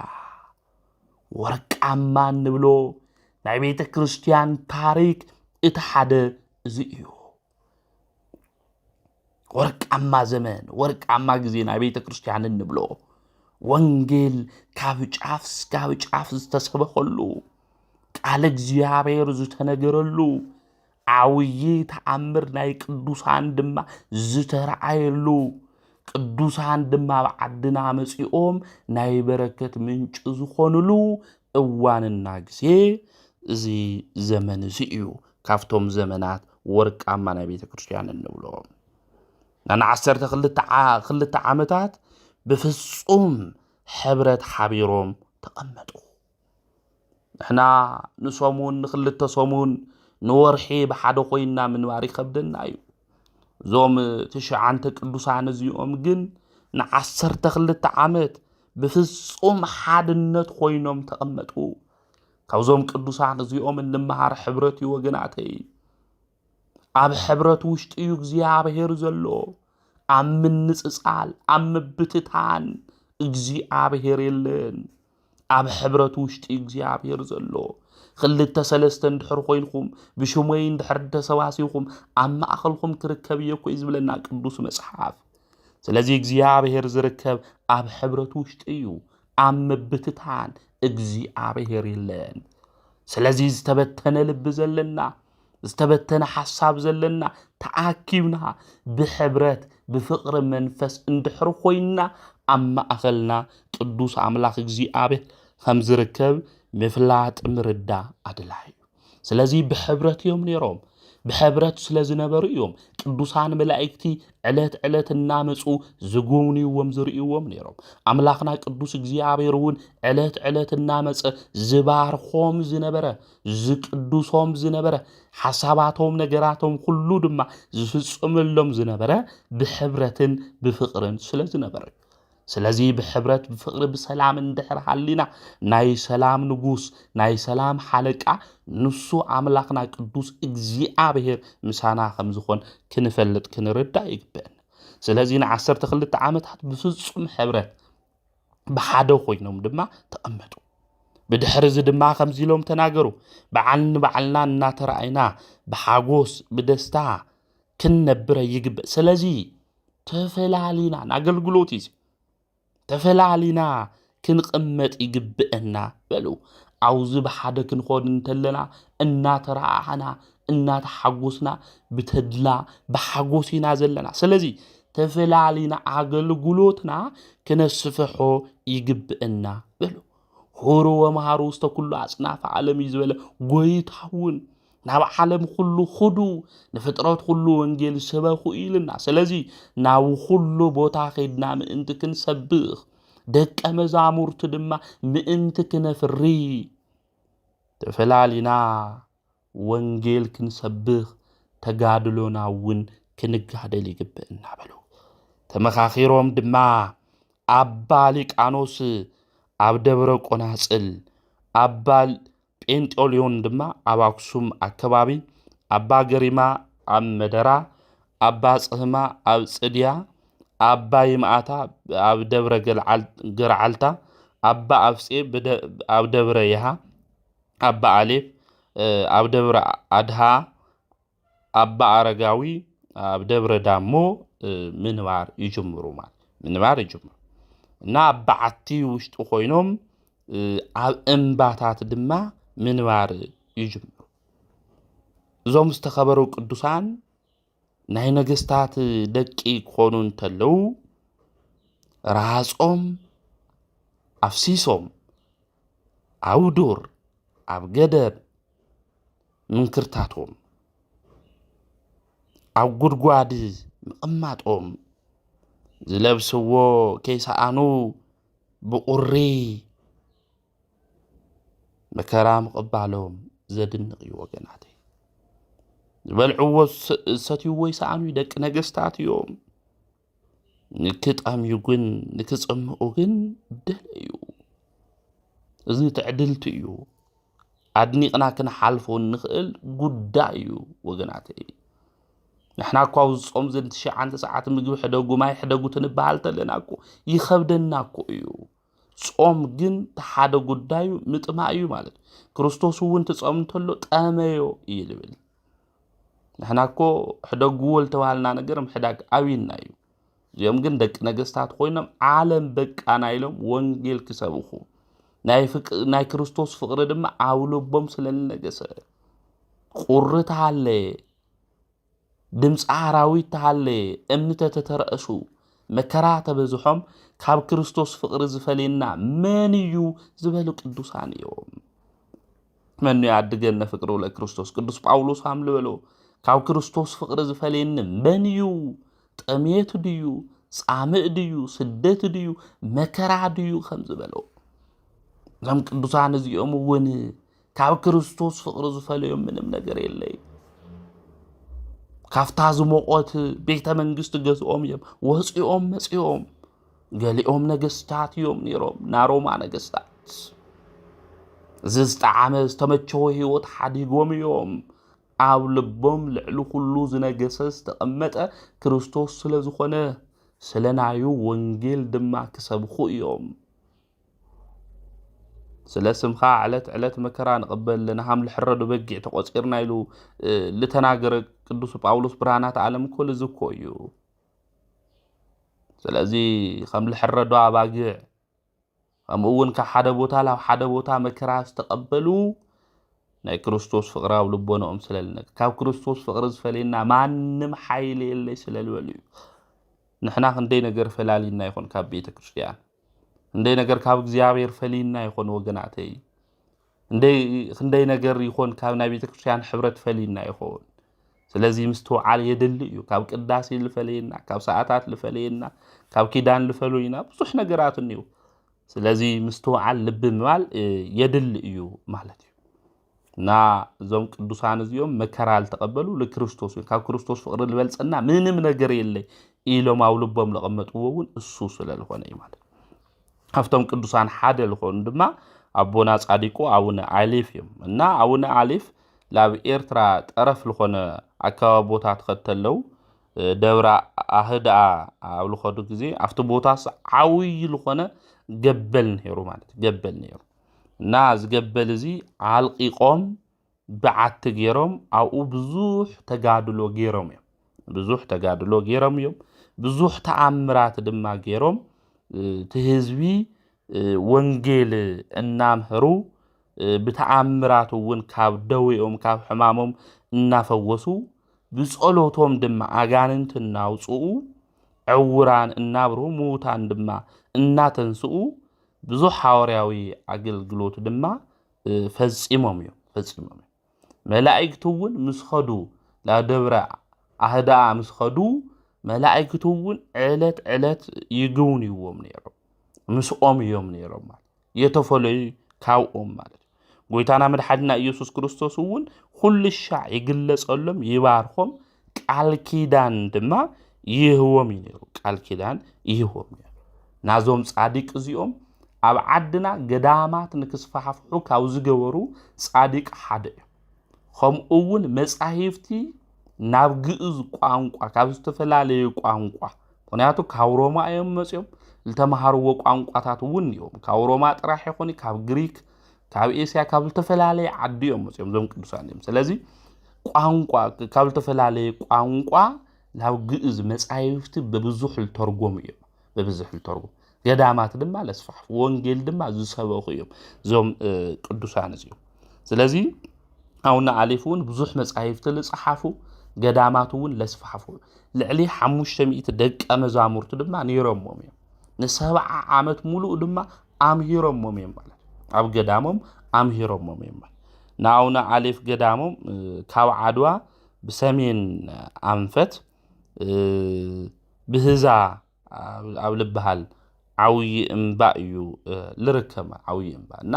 ወርቃማ እንብሎ ናይ ቤተ ክርስቲያን ታሪክ እቲ ሓደ እዚ እዩ። ወርቃማ ዘመን፣ ወርቃማ ግዜ ናይ ቤተ ክርስቲያን እንብሎ፣ ወንጌል ካብ ጫፍ እስካብ ጫፍ ዝተሰበኸሉ፣ ቃል እግዚኣብሔር ዝተነገረሉ፣ ዓብዪ ተኣምር ናይ ቅዱሳን ድማ ዝተረኣየሉ፣ ቅዱሳን ድማ ኣብ ዓድና መጺኦም ናይ በረከት ምንጪ ዝኾኑሉ እዋንና ግዜ እዚ ዘመን እዚ እዩ። ካብቶም ዘመናት ወርቃማ ናይ ቤተ ክርስቲያን እንብሎ፣ ንዓሰርተ ክልተ ዓ-፣ ክልተ ዓመታት ብፍጹም ሕብረት ሓቢሮም ተቐመጡ። ንሕና ንሰሙን ንክልተ ሰሙን ንወርሒ ብሓደ ኮይንና ምንባር ይኸብደና እዩ። እዞም ትሽዓንተ ቅዱሳን እዚኦም ግን ንዓሰርተ ክልተ ዓመት ብፍጹም ሓድነት ኮይኖም ተቐመጡ። ካብዞም ቅዱሳን እዚኦም እንመሃር ሕብረት እዩ ወገናተይ። ኣብ ሕብረት ውሽጢ እዩ እግዚኣብሔር ዘሎ። ኣብ ምንጽጻል፣ ኣብ ምብትታን እግዚኣብሔር የለን። ኣብ ሕብረት ውሽጢ እዩ እግዚኣብሔር ዘሎ። ክልተ ሰለስተ እንድሕር ኮይንኩም፣ ብሽመይ እንድሕር ተሰባሲብኩም፣ ኣብ ማእኸልኩም ክርከብ እየ እኮ እዩ ዝብለና ቅዱስ መጽሓፍ። ስለዚ እግዚኣብሔር ዝርከብ ኣብ ሕብረት ውሽጢ እዩ። ኣብ ምብትታን እግዚኣብሔር የለን። ስለዚ ዝተበተነ ልቢ ዘለና፣ ዝተበተነ ሓሳብ ዘለና፣ ተኣኪብና ብሕብረት ብፍቕሪ መንፈስ እንድሕር ኮይንና፣ ኣብ ማእኸልና ቅዱስ ኣምላኽ እግዚኣብሔር ከም ዝርከብ ምፍላጥ ምርዳእ ኣድላይ እዩ። ስለዚ ብሕብረት እዮም ነይሮም። ብሕብረት ስለ ዝነበሩ እዮም ቅዱሳን መላእክቲ ዕለት ዕለት እናመጹ ዝጉብንይዎም ዝርእይዎም ነይሮም። ኣምላኽና ቅዱስ እግዚኣብሔር እውን ዕለት ዕለት እናመጸ ዝባርኾም ዝነበረ፣ ዝቅድሶም ዝነበረ፣ ሓሳባቶም ነገራቶም ኩሉ ድማ ዝፍጽመሎም ዝነበረ ብሕብረትን ብፍቕርን ስለ ዝነበረ እዩ። ስለዚ ብሕብረት ብፍቕሪ ብሰላም እንድሕር ሃሊና፣ ናይ ሰላም ንጉስ ናይ ሰላም ሓለቃ ንሱ ኣምላኽና ቅዱስ እግዚኣብሔር ምሳና ከም ዝኾን ክንፈልጥ ክንርዳእ ይግበአና። ስለዚ ንዓሰርተ ክልተ ዓመታት ብፍጹም ሕብረት ብሓደ ኮይኖም ድማ ተቐመጡ። ብድሕሪ እዚ ድማ ከምዚ ኢሎም ተናገሩ፣ በዓል ንባዕልና እናተረኣይና ብሓጎስ ብደስታ ክንነብር ይግበእ። ስለዚ ተፈላሊና ንኣገልግሎት እዩ ተፈላሊና ክንቕመጥ ይግብእና በሉ። ኣብዚ ብሓደ ክንኾን እንተለና እናተረኣኣና እናተሓጎስና ብተድላ ብሓጎስ ኢና ዘለና። ስለዚ ተፈላሊና ኣገልግሎትና ክነስፍሖ ይግብእና በሉ። ሁሩ ወመሃሩ ውስተ ኩሉ ኣጽናፈ ዓለም እዩ ዝበለ ጎይታ እውን ናብ ዓለም ኩሉ ኹዱ ንፍጥረት ኩሉ ወንጌል ስበኹ ኢልና። ስለዚ ናብ ኩሉ ቦታ ኸድና ምእንቲ ክንሰብኽ ደቀ መዛሙርቲ ድማ ምእንቲ ክነፍሪ ተፈላሊና ወንጌል ክንሰብኽ ተጋድሎና እውን ክንጋደል ይግብእ እናበሉ ተመኻኺሮም ድማ ኣባ ሊቃኖስ ኣብ ደብረ ቆናጽል ኣባ ጴንጦልዮን ድማ ኣብ ኣክሱም ኣከባቢ ኣባ ገሪማ ኣብ መደራ ኣባ ጽህማ ኣብ ጽድያ ኣባ ይምኣታ ኣብ ደብረ ገርዓልታ ኣባ ኣፍጼ ኣብ ደብረ ይሃ ኣባ ኣሌፍ ኣብ ደብረ ኣድሃ ኣባ ኣረጋዊ ኣብ ደብረ ዳሞ ምንባር ይጅምሩ ማለት ምንባር ይጅምሩ እና ኣብ በዓቲ ውሽጢ ኮይኖም ኣብ እምባታት ድማ ምንባር ይጅምሩ። እዞም ዝተኸበሩ ቅዱሳን ናይ ነገስታት ደቂ ክኾኑ እንተለዉ ራጾም ኣፍሲሶም ኣብ ዱር ኣብ ገደብ ምንክርታቶም ኣብ ጉድጓድ ምቕማጦም ዝለብስዎ ከይሰኣኑ ብቑሪ መከራ ምቕባሎም ዘድንቕ እዩ ወገናተይ። ዝበልዕዎ ዝሰትይዎ ይሰኣኑ ደቂ ነገስታት እዮም። ንክጠምዩ ግን ንክጽምኡ ግን ደለዩ። እዚ ትዕድልቲ እዩ። ኣድኒቕና ክንሓልፎ እንኽእል ጉዳይ እዩ ወገናተይ። ንሕና እኳ ኣብዚ ጾም ዘን ትሽዓተ ሰዓት ምግቢ ሕደጉ ማይ ሕደጉ ትንበሃል ተለና እኮ ይኸብደና እኮ እዩ። ጾም ግን ተሓደ ጉዳዩ ምጥማእ እዩ ማለት እዩ። ክርስቶስ እውን ትጾም እንተሎ ጠመዮ እዩ ዝብል። ንሕና እኮ ሕደግዎ ዝተባሃልና ነገር ምሕዳግ ኣብይና እዩ። እዚኦም ግን ደቂ ነገስታት ኮይኖም ዓለም በቃና ኢሎም ወንጌል ክሰብኹ ናይ ፍቅ- ናይ ክርስቶስ ፍቕሪ ድማ ኣብ ልቦም ስለ ዝነገሰ ቁሪ ተሃለየ ድምፂ ኣራዊት ተሃለየ እምኒ ተተተረእሱ መከራ ተበዝሖም ካብ ክርስቶስ ፍቕሪ ዝፈልየና መን እዩ ዝበሉ ቅዱሳን እዮም። መኑ ያድገነ ፍቅሩ ለክርስቶስ ቅዱስ ጳውሎስ ሃም ዝበሎ ካብ ክርስቶስ ፍቕሪ ዝፈልየኒ መን እዩ? ጥሜት ድዩ? ጻምእ ድዩ? ስደት ድዩ? መከራ ድዩ? ከም ዝበሎ እዞም ቅዱሳን እዚኦም እውን ካብ ክርስቶስ ፍቕሪ ዝፈለዮም ምንም ነገር የለይ። ካብታ ዝሞቆት ቤተ መንግስቲ ገዝኦም እዮም ወፂኦም መፂኦም። ገሊኦም ነገስታት እዮም ነይሮም፣ ናይ ሮማ ነገስታት። እዚ ዝጠዓመ ዝተመቸወ ህይወት ሓዲጎም እዮም። ኣብ ልቦም ልዕሊ ኩሉ ዝነገሰ ዝተቐመጠ ክርስቶስ ስለ ዝኾነ ስለ ናዩ ወንጌል ድማ ክሰብኹ እዮም። ስለ ስምኻ ዕለት ዕለት መከራ ንቕበል ኣለና፣ ሃም ልሕረዱ በጊዕ ተቖጺርና ኢሉ ልተናገረ ቅዱስ ጳውሎስ ብርሃናት ዓለም እኮ ልዝኮ እዩ። ስለዚ ከም ልሕረዱ ኣባጊዕ ከምኡ እውን ካብ ሓደ ቦታ ናብ ሓደ ቦታ መከራ ዝተቐበሉ ናይ ክርስቶስ ፍቕሪ ኣብ ልቦናኦም ስለ ልነግ ካብ ክርስቶስ ፍቕሪ ዝፈልየና ማንም ሓይሊ የለይ ስለ ዝበሉ እዩ። ንሕና ክንደይ ነገር ፈላሊና ይኾን ካብ ቤተ ክርስቲያን? ክንደይ ነገር ካብ እግዚኣብሔር ፈሊና ይኾን ወገናተይ? ክንደይ ነገር ይኾን ካብ ናይ ቤተ ክርስቲያን ሕብረት ፈሊና ይኾን? ስለዚ ምስትውዓል የድሊ እዩ። ካብ ቅዳሴ ልፈለየና፣ ካብ ሰዓታት ልፈለየና፣ ካብ ኪዳን ልፈለዩና ብዙሕ ነገራት እኒው። ስለዚ ምስትውዓል ልቢ ምባል የድሊ እዩ ማለት እዩ። እና እዞም ቅዱሳን እዚኦም መከራ ልተቐበሉ ልክርስቶስ እዩ። ካብ ክርስቶስ ፍቕሪ ልበልጸና ምንም ነገር የለ ኢሎም ኣብ ልቦም ለቐመጥዎ እውን እሱ ስለ ዝኾነ እዩ ማለት እዩ። ካብቶም ቅዱሳን ሓደ ዝኾኑ ድማ ኣቦና ጻዲቁ ኣቡነ ኣሌፍ እዮም። እና ኣቡነ ኣሌፍ ላብ ኤርትራ ጠረፍ ልኾነ ኣከባቢ ቦታ ትኸድ ተለው ደብረ ኣህድኣ ኣብ ልኸዱ ግዜ ኣብቲ ቦታስ ዓብዪ ልኾነ ገበል ነይሩ ማለት እዩ። ገበል ነይሩ እና እዚ ገበል እዚ ዓልቂቆም ብዓቲ ገይሮም ኣብኡ ብዙሕ ተጋድሎ ገይሮም እዮም። ብዙሕ ተጋድሎ ገይሮም እዮም። ብዙሕ ተኣምራት ድማ ገይሮም እቲ ህዝቢ ወንጌል እናምህሩ ብተኣምራት እውን ካብ ደዌኦም ካብ ሕማሞም እናፈወሱ ብጸሎቶም ድማ ኣጋንንት እናውፅኡ ዕውራን እናብሩ ምዉታን ድማ እናተንስኡ ብዙሕ ሓዋርያዊ ኣገልግሎት ድማ ፈፂሞም እዮም ፈፂሞም እዮም። መላእክቲ እውን ምስ ኸዱ ናብ ደብረ ኣህድኣ ምስ ኸዱ መላእክቲ እውን ዕለት ዕለት ይግውንዎም ነይሮም ምስኦም እዮም ነይሮም ማለት የተፈለዩ ካብኦም ማለት እዩ። ጎይታና መድሓኒና ኢየሱስ ክርስቶስ እውን ኩሉ ሻዕ ይግለጸሎም ይባርኾም ቃል ኪዳን ድማ ይህቦም እዩ ነይሩ። ቃል ኪዳን ይህቦም ነይሩ። ናዞም ጻድቅ እዚኦም ኣብ ዓድና ገዳማት ንክስፋሕፍሑ ካብ ዝገበሩ ጻድቅ ሓደ እዮም። ከምኡ እውን መጻሂፍቲ ናብ ግእዝ ቋንቋ ካብ ዝተፈላለዩ ቋንቋ ምክንያቱ ካብ ሮማ እዮም መፅኦም ዝተምሃርዎ ቋንቋታት እውን እዮም ካብ ሮማ ጥራሕ ይኾኑ ካብ ግሪክ ካብ ኤስያ ካብ ዝተፈላለየ ዓዲ እዮም መፅኦም እዞም ቅዱሳን እዮም ስለዚ ቋንቋ ካብ ዝተፈላለየ ቋንቋ ናብ ግእዝ መጻይፍቲ ብብዙሕ ልተርጎሙ እዮም ብብዙሕ ልተርጎሙ ገዳማት ድማ ለስፋሕፉ ወንጌል ድማ ዝሰበኹ እዮም እዞም ቅዱሳን እዚኦም ስለዚ ኣቡነ ኣሌፍ እውን ብዙሕ መጻሕፍቲ ልጸሓፉ ገዳማት እውን ለስፋሕፉ ልዕሊ ሓሙሽተ ሚእቲ ደቀ መዛሙርቱ ድማ ነይሮሞም እዮም ንሰብዓ ዓመት ሙሉእ ድማ ኣምሂሮሞም እዮም ማለት ኣብ ገዳሞም ኣምሂሮሞም እዮም ማለት ንኣቡነ ኣሌፍ ገዳሞም ካብ ዓድዋ ብሰሜን ኣንፈት ብህዛ ኣብ ልበሃል ዓብዪ እምባ እዩ ልርከብ ዓብዪ እምባ እና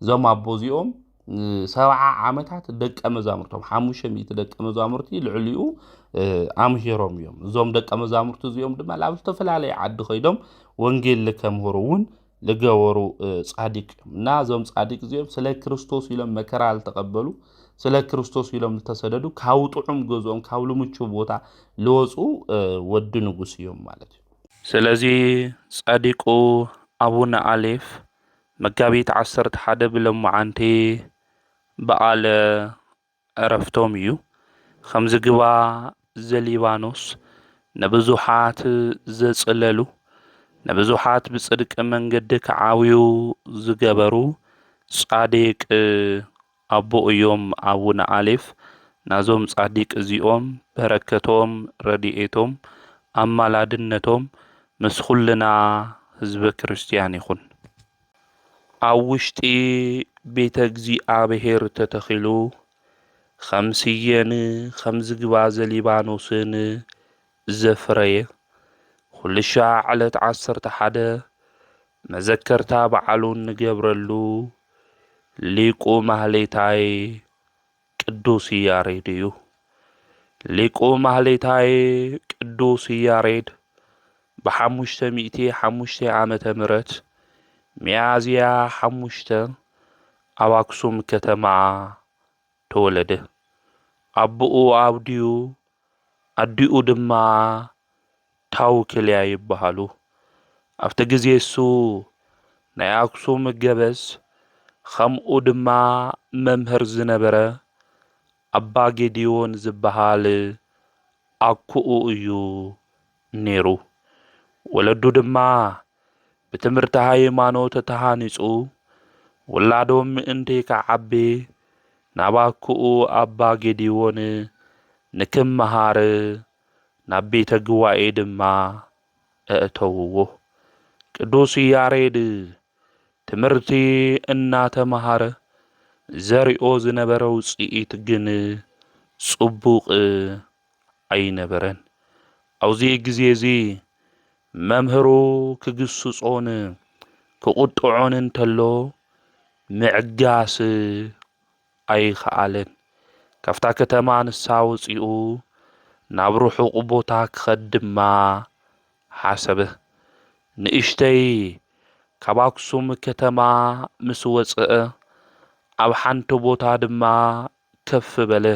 እዞም ኣቦ እዚኦም ሰብዓ ዓመታት ደቀ መዛሙርቶም ሓሙሽተ ሚእቲ ደቀ መዛሙርቲ ልዕሊኡ ኣምሂሮም እዮም። እዞም ደቀ መዛሙርቲ እዚኦም ድማ ናብ ዝተፈላለየ ዓዲ ከይዶም ወንጌል ልከምህሩ እውን ልገበሩ ጻዲቅ እዮም። እና እዞም ጻዲቅ እዚኦም ስለ ክርስቶስ ኢሎም መከራ ልተቐበሉ፣ ስለ ክርስቶስ ኢሎም ልተሰደዱ፣ ካብ ጥዑም ገዝኦም ካብ ልምቹ ቦታ ልወፁ ወዲ ንጉስ እዮም ማለት እዩ። ስለዚ ጻዲቁ ኣቡነ ኣሌፍ መጋቢት ዓሰርተ ሓደ ብለማዓንቲ በዓለ ዕረፍቶም እዩ። ከም ዝግባ ዘሊባኖስ ንብዙሓት ዘጽለሉ፣ ንብዙሓት ብጽድቂ መንገዲ ክዓብዩ ዝገበሩ ጻድቅ ኣቦ እዮም ኣቡነ ኣሌፍ። ናዞም ጻድቅ እዚኦም በረከቶም፣ ረድኤቶም፣ ኣማላድነቶም ምስ ኩልና ህዝበ ክርስቲያን ይኹን። ኣብ ውሽጢ ቤተ እግዚኣብሔር ተተኺሉ፣ ከም ስየን ከም ዝግባ ዘሊባኖስን ዘፍረየ፣ ኩልሻዕ ዕለት ዓሰርተ ሓደ መዘከርታ በዓሉ እንገብረሉ ሊቁ ማህሌታይ ቅዱስ ያሬድ እዩ። ሊቁ ማህሌታይ ቅዱስ ያሬድ ብሓሙሽተ ሚእቲ ሓሙሽተ ዓመተ ምህረት ሚያዝያ ሓሙሽተ ኣብ ኣክሱም ከተማ ተወለደ። ኣቦኡ ኣብድዩ፣ ኣዲኡ ድማ ታውክልያ ይበሃሉ። ኣብቲ ግዜ እሱ ናይ ኣክሱም ገበዝ፣ ከምኡ ድማ መምህር ዝነበረ ኣባ ጌዲዮን ዝበሃል ኣኩኡ እዩ ነይሩ። ወለዱ ድማ ብትምህርቲ ሃይማኖት ተሃኒጹ፣ ውላዶም ምእንቲ ክዓቢ ናብ ኣኩኡ ኣባ ጌዲዎን ንክመሃር ናብ ቤተ ጉባኤ ድማ ኣእተውዎ። ቅዱስ ያሬድ ትምህርቲ እናተምሃረ ዘሪኦ ዝነበረ ውጽኢት ግን ጽቡቕ ኣይነበረን። ኣብዚ ግዜ እዚ መምህሩ ክግስጾን ክቑጥዖን እንተሎ ምዕጋስ ኣይኸኣለን። ካብታ ከተማ ንሳ ወጺኡ ናብ ርሑቕ ቦታ ክኸድ ድማ ሓሰበ። ንእሽተይ ካብ ኣክሱም ከተማ ምስ ወጽአ ኣብ ሓንቲ ቦታ ድማ ከፍ በለ።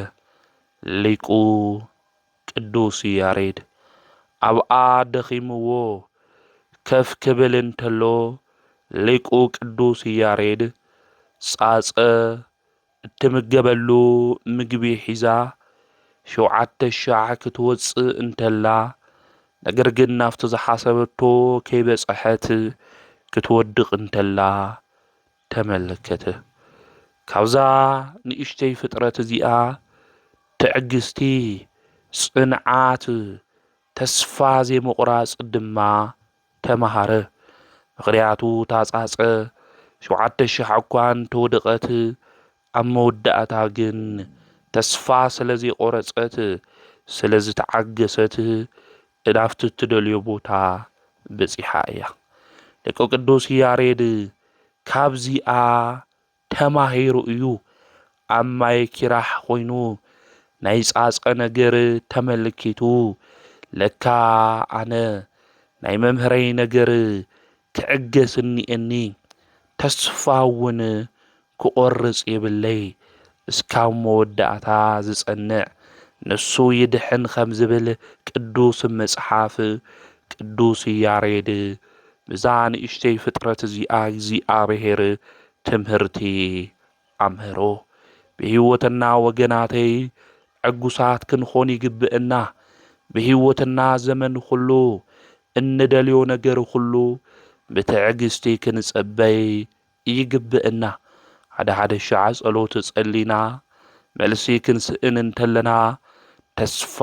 ሊቁ ቅዱስ ያሬድ ኣብኣ ደኺምዎ ከፍ ክብል እንተሎ ሊቁ ቅዱስ ያሬድ ጻጸ እትምገበሉ ምግቢ ሒዛ ሸውዓተ ሻዕ ክትወጽእ እንተላ፣ ነገር ግን ናብቲ ዝሓሰበቶ ከይበጽሐት ክትወድቕ እንተላ ተመለከተ። ካብዛ ንእሽተይ ፍጥረት እዚኣ ትዕግስቲ፣ ጽንዓት፣ ተስፋ ዘይምቑራጽ ድማ ተማሃረ። ምኽንያቱ እታ ጻጸ ሸውዓተ ሻዕ እኳ እንተወደቐት፣ ኣብ መወዳእታ ግን ተስፋ ስለ ዘይቆረጸት፣ ስለ ዝተዓገሰት፣ ናብቲ እትደልዮ ቦታ በጺሓ እያ። ሊቁ ቅዱስ ያሬድ ካብዚኣ ተማሂሩ እዩ። ኣብ ማይ ኪራህ ኮይኑ ናይ ጻጸ ነገር ተመልኪቱ፣ ለካ ኣነ ናይ መምህረይ ነገር ክዕገስ እኒኤኒ፣ ተስፋ እውን ክቆርጽ የብለይ፣ እስካብ መወዳእታ ዝጸንዕ ንሱ ይድሕን ከም ዝብል ቅዱስ መጽሓፍ ቅዱስ ያሬድ ብዛ ንእሽተይ ፍጥረት እዚኣ እግዚኣብሔር ትምህርቲ ኣምህሮ። ብህይወትና ወገናተይ ዕጉሳት ክንኾን ይግብእና። ብህይወትና ዘመን ኩሉ እንደልዮ ነገር ኩሉ ብትዕግስቲ ክንጸበይ ይግብእና። ሓደ ሓደ ሻዕ ጸሎት ጸሊና መልሲ ክንስእን እንተለና ተስፋ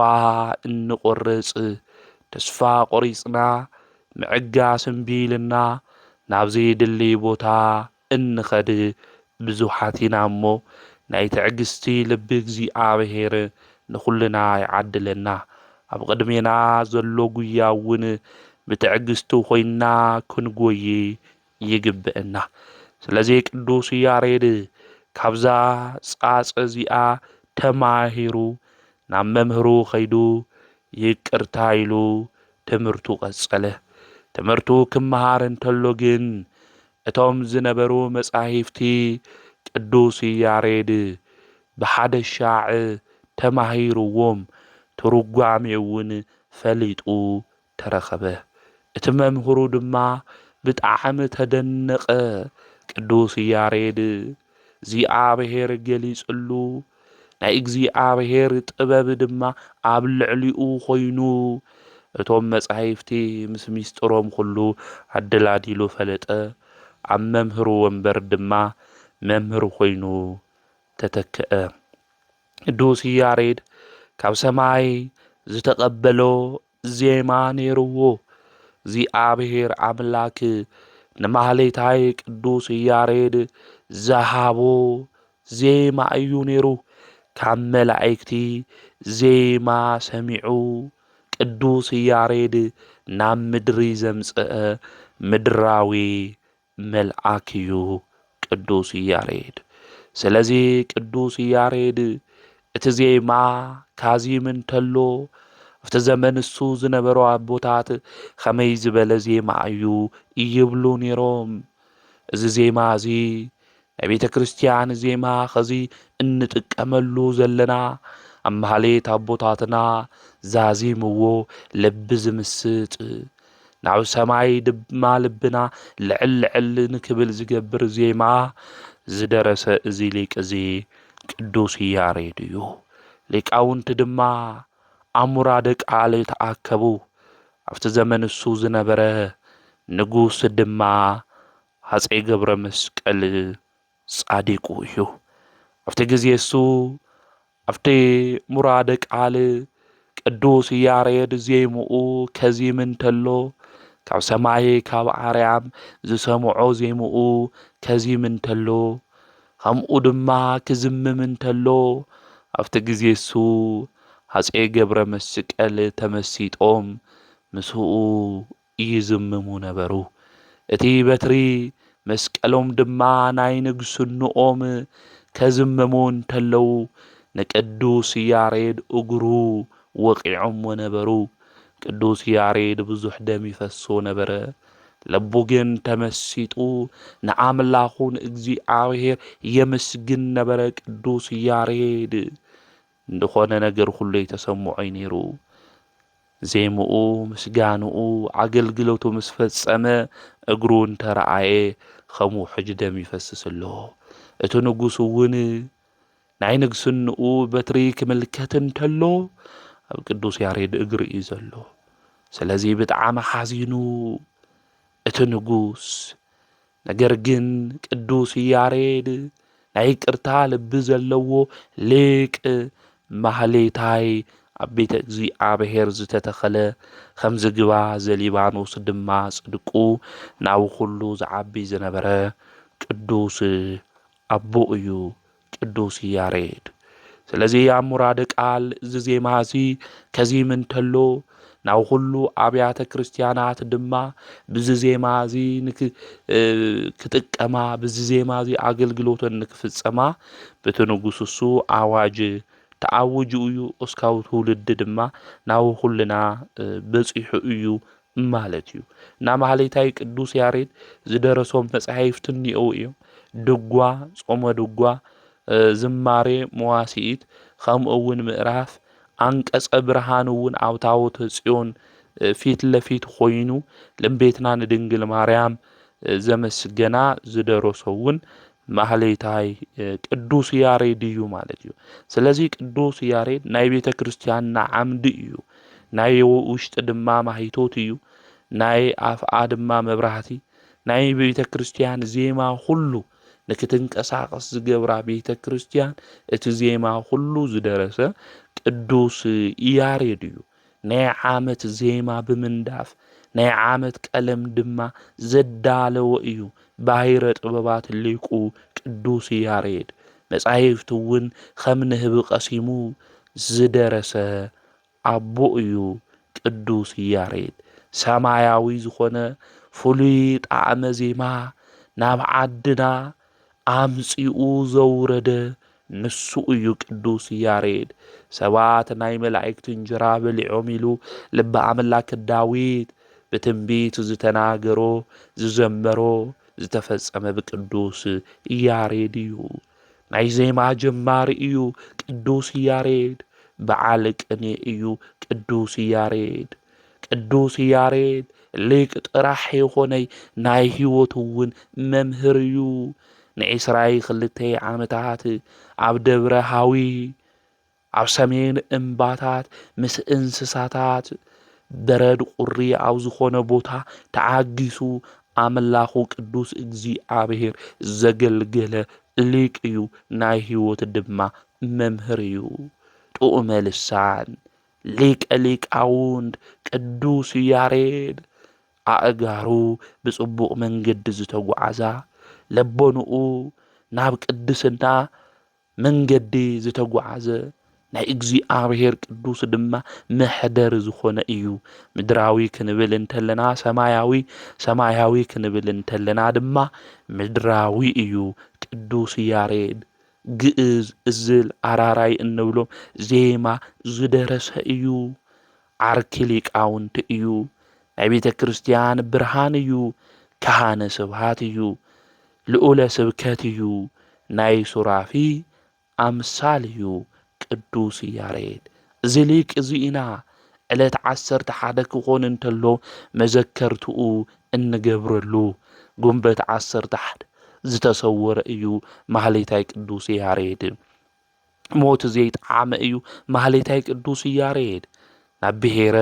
እንቆርጽ፣ ተስፋ ቆሪጽና ምዕጋስ እምቢ ኢልና ናብ ዘይድሊ ቦታ እንኸድ ብዙሓት ኢና እሞ፣ ናይ ትዕግስቲ ልቢ እግዚኣብሔር ንኹልና ይዓድለና። ኣብ ቅድሜና ዘሎ ጉያ እውን ብትዕግስቲ ኮይንና ክንጎይ ይግብእና። ስለዚ ቅዱስ ያሬድ ካብዛ ጻጸ እዚኣ ተማሂሩ ናብ መምህሩ ከይዱ ይቅርታ ኢሉ ትምህርቱ ቀጸለ። ትምህርቱ ክመሃር እንተሎ ግን እቶም ዝነበሩ መጻሕፍቲ ቅዱስ ያሬድ ብሓደ ሻዕ ተማሂርዎም፣ ትርጓሜ እውን ፈሊጡ ተረኸበ። እቲ መምህሩ ድማ ብጣዕሚ ተደነቐ። ቅዱስ ያሬድ እግዚኣብሔር ገሊጽሉ፣ ናይ እግዚኣብሔር ጥበብ ድማ ኣብ ልዕሊኡ ኮይኑ፣ እቶም መጻሕፍቲ ምስ ሚስጥሮም ኩሉ ኣደላዲሉ ፈለጠ። ኣብ መምህሩ ወንበር ድማ መምህር ኮይኑ ተተክአ። ቅዱስ ያሬድ ካብ ሰማይ ዝተቐበሎ ዜማ ነይርዎ። እግዚኣብሔር ኣምላክ ንማህሌታይ ቅዱስ ያሬድ ዝሃቦ ዜማ እዩ ነይሩ። ካብ መላእክቲ ዜማ ሰሚዑ ቅዱስ ያሬድ ናብ ምድሪ ዘምጽአ ምድራዊ መልኣክ እዩ ቅዱስ ያሬድ። ስለዚ ቅዱስ ያሬድ እቲ ዜማ ካዚም እንተሎ፣ ኣብቲ ዘመን እሱ ዝነበሩ ኣቦታት ከመይ ዝበለ ዜማ እዩ ይብሉ ነይሮም። እዚ ዜማ እዚ ናይ ቤተ ክርስቲያን ዜማ ኸዚ እንጥቀመሉ ዘለና፣ ኣብ ማህሌት ኣቦታትና ዛዚምዎ ልቢ ዝምስጥ፣ ናብ ሰማይ ድማ ልብና ልዕል ልዕል ንክብል ዝገብር ዜማ ዝደረሰ እዚ ሊቅ እዚ ቅዱስ ያሬድ እዩ። ሊቃውንቲ ድማ ኣሙራደ ቃል ተኣከቡ። ኣብቲ ዘመን እሱ ዝነበረ ንጉስ ድማ ሃፀይ ገብረ መስቀል ጻዲቁ እዩ። ኣብቲ ግዜ እሱ ኣብቲ ሙራደ ቃል ቅዱስ ያሬድ ዜምኡ ከዚም እንተሎ፣ ካብ ሰማይ ካብ ኣርያም ዝሰምዖ ዜምኡ ከዚም እንተሎ፣ ከምኡ ድማ ክዝምም እንተሎ፣ ኣብቲ ግዜ እሱ ሃፀይ ገብረ መስቀል ተመሲጦም ምስኡ ይዝምሙ ነበሩ። እቲ በትሪ መስቀሎም ድማ ናይ ንግስንኦም ከዝምሙ እንተለዉ፣ ንቅዱስ ያሬድ እግሩ ወቒዖምዎ ነበሩ። ቅዱስ ያሬድ ብዙሕ ደም ይፈሶ ነበረ። ልቡ ግን ተመሲጡ ንኣምላኹ ንእግዚኣብሔር የመስግን ነበረ። ቅዱስ ያሬድ ዝኾነ ነገር ኩሉ የተሰምዖ እዩ ነይሩ። ዜምኡ፣ ምስጋንኡ፣ ኣገልግሎቱ ምስ ፈጸመ እግሩ እንተረኣየ ከም ውሕጅ ደም ይፈስስ ኣሎ። እቲ ንጉስ እውን ናይ ንግስንኡ በትሪ ክምልከት እንተሎ ኣብ ቅዱስ ያሬድ እግሪ እዩ ዘሎ። ስለዚ ብጣዕሚ ሓዚኑ እቲ ንጉስ። ነገር ግን ቅዱስ ያሬድ ናይ ይቅርታ ልቢ ዘለዎ ሊቅ ማህሌታይ ኣብ ቤተ እግዚኣብሔር ዝተተኸለ ከም ዝግባ ዘሊባኖስ ድማ ጽድቁ ናብ ኩሉ ዝዓቢ ዝነበረ ቅዱስ ኣቦ እዩ ቅዱስ ያሬድ። ስለዚ ኣብ ሙራደ ቃል እዚ ዜማ እዚ ከዚም እንተሎ ናብ ኩሉ ኣብያተ ክርስቲያናት ድማ ብዚ ዜማ እዚ ንክ- እ፣ ክጥቀማ፣ ብዚ ዜማ እዚ ኣገልግሎተን ንክፍጸማ በቲ ንጉስ እሱ ኣዋጅ ተኣውጁ እዩ። እስካብ ትውልዲ ድማ ናብ ኩልና እ፣ በጺሑ እዩ ማለት እዩ። እና ማህሌታይ ቅዱስ ያሬድ ዝደረሶም መጻሕፍቲ እኒአው እዮም። ድጓ፣ ጾመ ድጓ፣ እ፣ ዝማሬ መዋስኢት፣ ከምኡ እውን ምዕራፍ፣ ኣንቀጸ ብርሃን እውን ኣብ ታቦተ ጽዮን እ፣ ፊት ለፊት ኮይኑ ለምቤትና ንድንግል ማርያም እ፣ ዘመስገና ዝደረሶ እውን ማህሌታይ እ፣ ቅዱስ ያሬድ እዩ ማለት እዩ። ስለዚ ቅዱስ ያሬድ ናይ ቤተ ክርስቲያንና ዓምዲ እዩ። ናይ ውሽጢ ድማ ማሂቶት እዩ። ናይ ኣፍኣ ድማ መብራህቲ። ናይ ቤተ ክርስቲያን ዜማ ኩሉ ንክትንቀሳቐስ ዝገብራ ቤተ ክርስቲያን እቲ ዜማ ኩሉ ዝደረሰ ቅዱስ ያሬድ እዩ። ናይ ዓመት ዜማ ብምንዳፍ ናይ ዓመት ቀለም ድማ ዘዳለወ እዩ። ባሕረ ጥበባት ሊቁ ቅዱስ ያሬድ መጻሕፍቲ እውን ከም ንህቢ ቀሲሙ ዝደረሰ ኣቦ እዩ ቅዱስ ያሬድ። ሰማያዊ ዝኾነ ፍሉይ ጣዕመ ዜማ ናብ ዓድና ኣምጺኡ ዘውረደ ንሱ እዩ ቅዱስ ያሬድ። ሰባት ናይ መላእክት እንጀራ በሊዖም ኢሉ ልበ ኣምላክ ዳዊት ብትንቢት ዝተናገሮ፣ ዝዘመሮ፣ ዝተፈጸመ ብቅዱስ ያሬድ እዩ። ናይ ዜማ ጀማሪ እዩ ቅዱስ ያሬድ። በዓል ቅኔ እዩ ቅዱስ ያሬድ። ቅዱስ ያሬድ ሊቅ ጥራሕ ይኾነይ፣ ናይ ህይወት እውን መምህር እዩ። ንዒስራይ ክልተይ ዓመታት ኣብ ደብረ ሃዊ፣ ኣብ ሰሜን እምባታት፣ ምስ እንስሳታት፣ በረድ ቁሪ ኣብ ዝኾነ ቦታ ተዓጊሱ፣ ኣምላኹ ቅዱስ እግዚኣብሔር ዘገልገለ ሊቅ እዩ። ናይ ህይወት ድማ መምህር እዩ። ጥዑመ ልሳን፣ ሊቀ ሊቃውንት ቅዱስ ያሬድ፣ ኣእጋሩ ብጽቡቕ መንገዲ ዝተጓዓዛ፣ ለቦንኡ ናብ ቅድስና መንገዲ ዝተጓዓዘ፣ ናይ እግዚኣብሔር ቅዱስ ድማ መሕደሪ ዝኾነ እዩ። ምድራዊ ክንብል እንተለና ሰማያዊ፣ ሰማያዊ ክንብል እንተለና ድማ ምድራዊ እዩ። ቅዱስ ያሬድ ግእዝ፣ እዝል፣ ኣራራይ እንብሎም ዜማ ዝደረሰ እዩ። ዓርኪ ሊቃውንቲ እዩ። ናይ ቤተ ክርስቲያን ብርሃን እዩ። ካህነ ስብሃት እዩ። ልኡለ ስብከት እዩ። ናይ ሱራፊ ኣምሳል እዩ ቅዱስ ያሬድ። እዚ ሊቅ እዚ ኢና ዕለት ዓሰርተ ሓደ ክኾን እንተሎ መዘከርትኡ እንገብረሉ። ጉንበት ዓሰርተ ሓደ ዝተሰወረ እዩ ማህሌታይ ቅዱስ ያሬድ። ሞት ዘይጠዓመ እዩ ማህሌታይ ቅዱስ ያሬድ። ናብ ብሔረ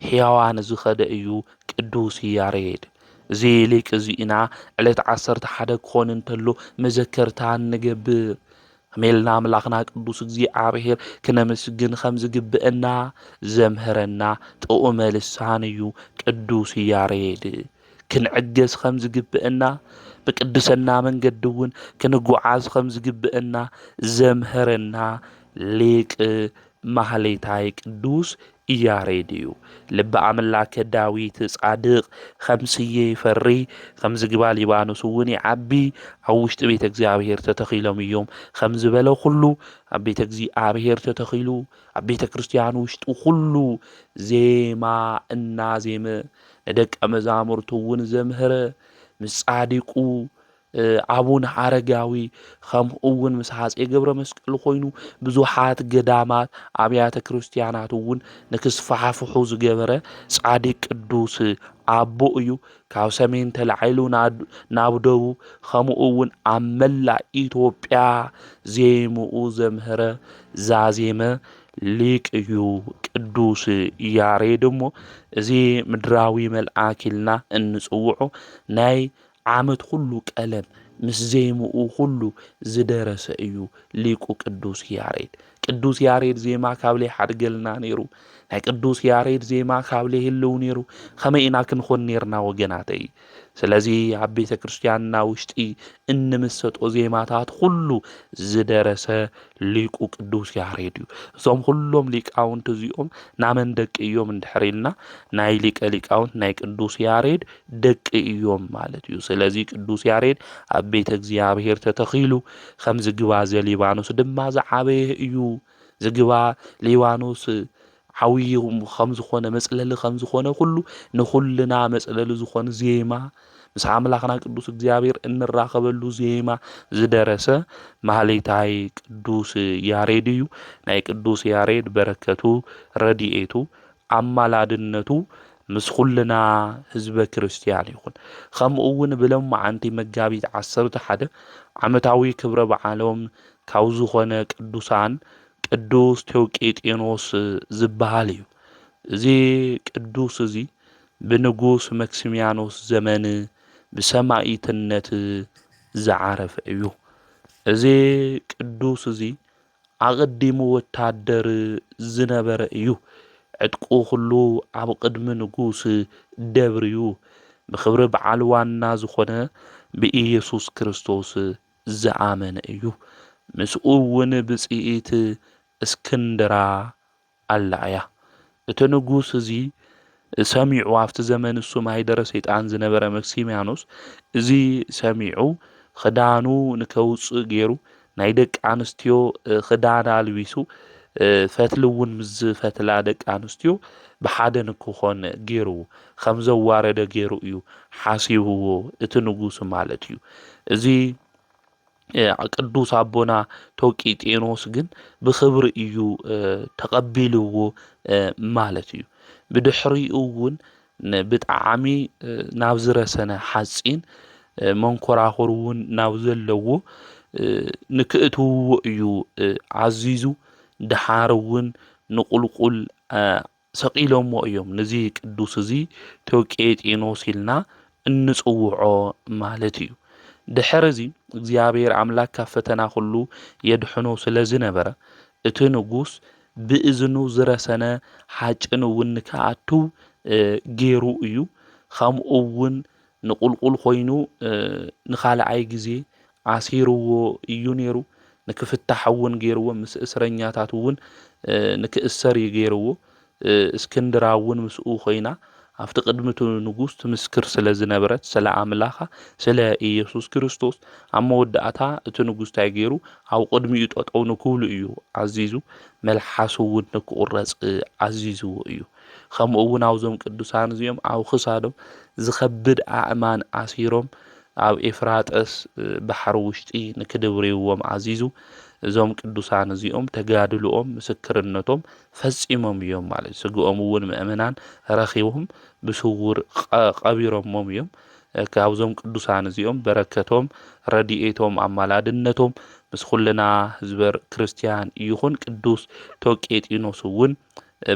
ሕያዋን ዝኸደ እዩ ቅዱስ ያሬድ። እዚ ሊቅ እዚ ኢና ዕለት ዓሰርተ ሓደ ክኾን እንተሎ መዘከርታ እንገብር። ከመይ ኢልና ኣምላኽና ቅዱስ እግዚኣብሔር ክነመስግን ከም ዝግብአና ዘምህረና ጥዑመ ልሳን እዩ ቅዱስ ያሬድ። ክንዕገስ ከም ዝግብአና፣ ብቅድስና መንገዲ እውን ክንጓዓዝ ከም ዝግብአና ዘምህረና ሊቅ ማህሌታይ ቅዱስ ያሬድ እዩ። ልበ ኣምላከ ዳዊት ጻድቕ ከም ስየ ይፈሪ፣ ከም ዝግባ ሊባኖስ እውን ይዓቢ፣ ኣብ ውሽጢ ቤተ እግዚኣብሔር ተተኺሎም እዮም ከም ዝበለ ኩሉ፣ ኣብ ቤተ እግዚኣብሔር ተተኺሉ፣ ኣብ ቤተ ክርስቲያን ውሽጢ ኩሉ ዜማ እናዜመ ንደቀ መዛሙርቱ እውን ዘምህረ፣ ምስ ጻዲቁ፣ እ፣ ኣቡነ ኣረጋዊ፣ ከምኡ እውን ምስ ሃጼ ገብረ መስቀል ኮይኑ ብዙሓት ገዳማት፣ ኣብያተ ክርስቲያናት እውን ንክስፋሕፍሑ ዝገበረ ጻዲቅ ቅዱስ ኣቦ እዩ። ካብ ሰሜን ተላዒሉ ናድ-፣ ናብ ደቡብ፣ ከምኡ እውን ኣብ መላእ ኢትዮጵያ ዜምኡ ዘምህረ ዛዜመ ሊቅ እዩ ቅዱስ ያሬድ። እሞ እዚ ምድራዊ መልኣክ ኢልና እንጽውዖ ናይ ዓመት ኩሉ ቀለም ምስ ዜምኡ ኩሉ ዝደረሰ እዩ ሊቁ ቅዱስ ያሬድ። ቅዱስ ያሬድ ዜማ ካብ ለይሓድገልና ነይሩ፣ ናይ ቅዱስ ያሬድ ዜማ ካብ ለይህልው ነይሩ፣ ከመይ ኢና ክንኾን ነይርና ወገናተይ? ስለዚ ኣብ ቤተ ክርስቲያንና ውሽጢ እንምሰጦ ዜማታት ኩሉ ዝደረሰ ሊቁ ቅዱስ ያሬድ እዩ። እዞም ኩሎም ሊቃውንቲ እዚኦም ናመን ደቂ እዮም እንድሕር ኢልና፣ ናይ ሊቀ ሊቃውንት ናይ ቅዱስ ያሬድ ደቂ እዮም ማለት እዩ። ስለዚ ቅዱስ ያሬድ ኣብ ቤተ እግዚኣብሔር ተተኺሉ፣ ከም ዝግባ ዘሊባኖስ ድማ ዝዓበየ እዩ። ዝግባ ሊባኖስ ዓብዪ ከም ዝኾነ፣ መጽለሊ ከም ዝኾነ ኩሉ፣ ንኹልና መጽለሊ ዝኾነ ዜማ፣ ምስ ኣምላኽና ቅዱስ እግዚኣብሔር እንራኸበሉ ዜማ ዝደረሰ ማህሌታይ ቅዱስ ያሬድ እዩ። ናይ ቅዱስ ያሬድ በረከቱ፣ ረድኤቱ፣ ኣማላድነቱ ምስ ኩልና ህዝበ ክርስቲያን ይኹን። ከምኡ እውን ብሎማዓንቲ መጋቢት ዓሰርተ ሓደ ዓመታዊ ክብረ በዓሎም ካብ ዝኾነ ቅዱሳን ቅዱስ ቴዎቄጤኖስ ዝበሃል እዩ። እዚ ቅዱስ እዚ ብንጉስ መክሲሚያኖስ ዘመን ብሰማኢትነት ዝዓረፈ እዩ። እዚ ቅዱስ እዚ ኣቐዲሙ ወታደር ዝነበረ እዩ። ዕጥቁ ኩሉ ኣብ ቅድሚ ንጉስ ደብርዩ፣ ብኽብሪ በዓል ዋና ዝኾነ ብኢየሱስ ክርስቶስ ዝኣመነ እዩ። ምስኡ እውን ብጽኢት እስክንድራ ኣላ እያ። እቲ ንጉስ እዚ ሰሚዑ፣ ኣብቲ ዘመን እሱ ማህደረ ሰይጣን ዝነበረ መክሲሚያኖስ እዚ ሰሚዑ፣ ክዳኑ ንከውጽእ ገይሩ፣ ናይ ደቂ ኣንስትዮ ክዳን ኣልቢሱ፣ ፈትሊ እውን ምስ ዝፈትላ ደቂ ኣንስትዮ ብሓደ ንክኾን ገይርዎ፣ ከም ዘዋረደ ገይሩ እዩ ሓሲብዎ እቲ ንጉስ ማለት እዩ። እዚ ቅዱስ ኣቦና ቶቂጤኖስ ግን ብኽብሪ እዩ ተቐቢልዎ ማለት እዩ። ብድሕሪኡ እውን ብጣዕሚ ናብ ዝረሰነ ሓፂን መንኮራኹር እውን ናብ ዘለዎ ንክእትውዎ እዩ ኣዚዙ። ደሓር እውን ንቁልቁል ሰቒሎሞ እዮም። ነዚ ቅዱስ እዚ ቴዎቄጢኖስ ኢልና እንጽውዖ ማለት እዩ። ድሕሪ እዚ እግዚኣብሔር ኣምላክ ካብ ፈተና ኩሉ የድሕኖ ስለ ዝነበረ እቲ ንጉስ ብእዝኑ ዝረሰነ ሓጭን እውን ንክኣቱ ገይሩ እዩ። ከምኡ እውን ንቁልቁል ኮይኑ ንኻልኣይ ግዜ ኣሲርዎ እዩ ነይሩ። ንክፍታሕ እውን ገይርዎ፣ ምስ እስረኛታት እውን ንክእሰር እዩ ገይርዎ። እስክንድራ እውን ምስኡ ኮይና ኣብቲ ቅድሚ እቲ ንጉስ ትምስክር ስለ ዝነበረት ስለ ኣምላኻ ስለ ኢየሱስ ክርስቶስ ኣብ መወዳእታ እቲ ንጉስ እንታይ ገይሩ ኣብ ቅድሚኡ ጠጠው ንክብሉ እዩ ኣዚዙ። መልሓሱ እውን ንክቁረፅ ኣዚዝዎ እዩ። ከምኡ እውን ኣብዞም ቅዱሳን እዚኦም ኣብ ክሳዶም ዝኸብድ ኣእማን ኣሲሮም ኣብ ኤፍራጠስ ባሕሪ ውሽጢ ንክድብርይዎም ኣዚዙ። እዞም ቅዱሳን እዚኦም ተጋድልኦም ምስክርነቶም ፈጺሞም እዮም ማለት እዩ። ስግኦም እውን ምእመናን ረኺቦም ብስውር ቀቢሮሞም እዮም። ካብዞም ቅዱሳን እዚኦም በረከቶም ረድኤቶም ኣማላድነቶም ምስ ኩልና ህዝበ ክርስቲያን ይኹን። ቅዱስ ቶቄጢኖስ እውን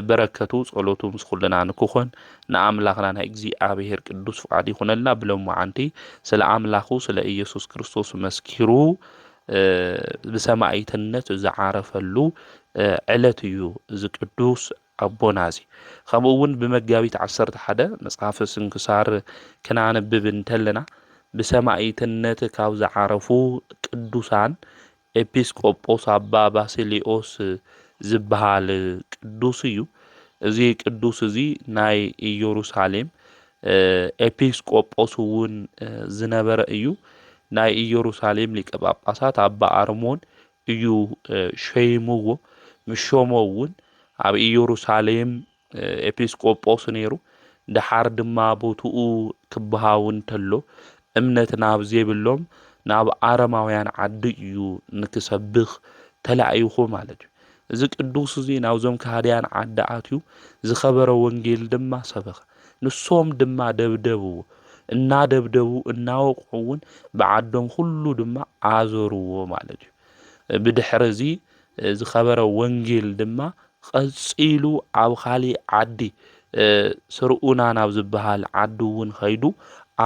በረከቱ ጸሎቱ ምስ ኩልና ንክኾን ንኣምላኽና ናይ እግዚኣብሔር ቅዱስ ፍቓድ ይኹነልና። ብሎማዓንቲ ስለ ኣምላኹ ስለ ኢየሱስ ክርስቶስ መስኪሩ ብሰማእትነት ዝዓረፈሉ ዕለት እዩ እዚ ቅዱስ ኣቦና እዚ። ከምኡ እውን ብመጋቢት ዓሰርተ ሓደ መጽሓፈ ስንክሳር ክናንብብ እንተለና ብሰማእትነት ካብ ዝዓረፉ ቅዱሳን ኤጲስቆጶስ ኣባ ባስልዮስ ዝበሃል ቅዱስ እዩ። እዚ ቅዱስ እዚ ናይ ኢየሩሳሌም ኤጲስቆጶስ እውን ዝነበረ እዩ። ናይ ኢየሩሳሌም ሊቀ ጳጳሳት ኣባ ኣርሞን እዩ ሸይምዎ። ምስ ሸሞ እውን ኣብ ኢየሩሳሌም ኤጲስቆጶስ ነይሩ። ደሓር ድማ ቦትኡ ክበሃው እንተሎ እምነት ናብ ዘይብሎም ናብ ኣረማውያን ዓዲ እዩ ንክሰብኽ ተላኢኹ ማለት እዩ። እዚ ቅዱስ እዚ ናብዞም ከሃድያን ዓዲ ኣትዩ ዝኸበረ ወንጌል ድማ ሰበኸ። ንሶም ድማ ደብደብዎ። እናደብደቡ እናወቕዑ እውን ብዓዶም ኩሉ ድማ ኣዞርዎ ማለት እዩ። ብድሕሪ እዚ ዝኸበረ ወንጌል ድማ ቀጺሉ ኣብ ካሊእ ዓዲ ስርኡና ናብ ዝበሃል ዓዲ እውን ኸይዱ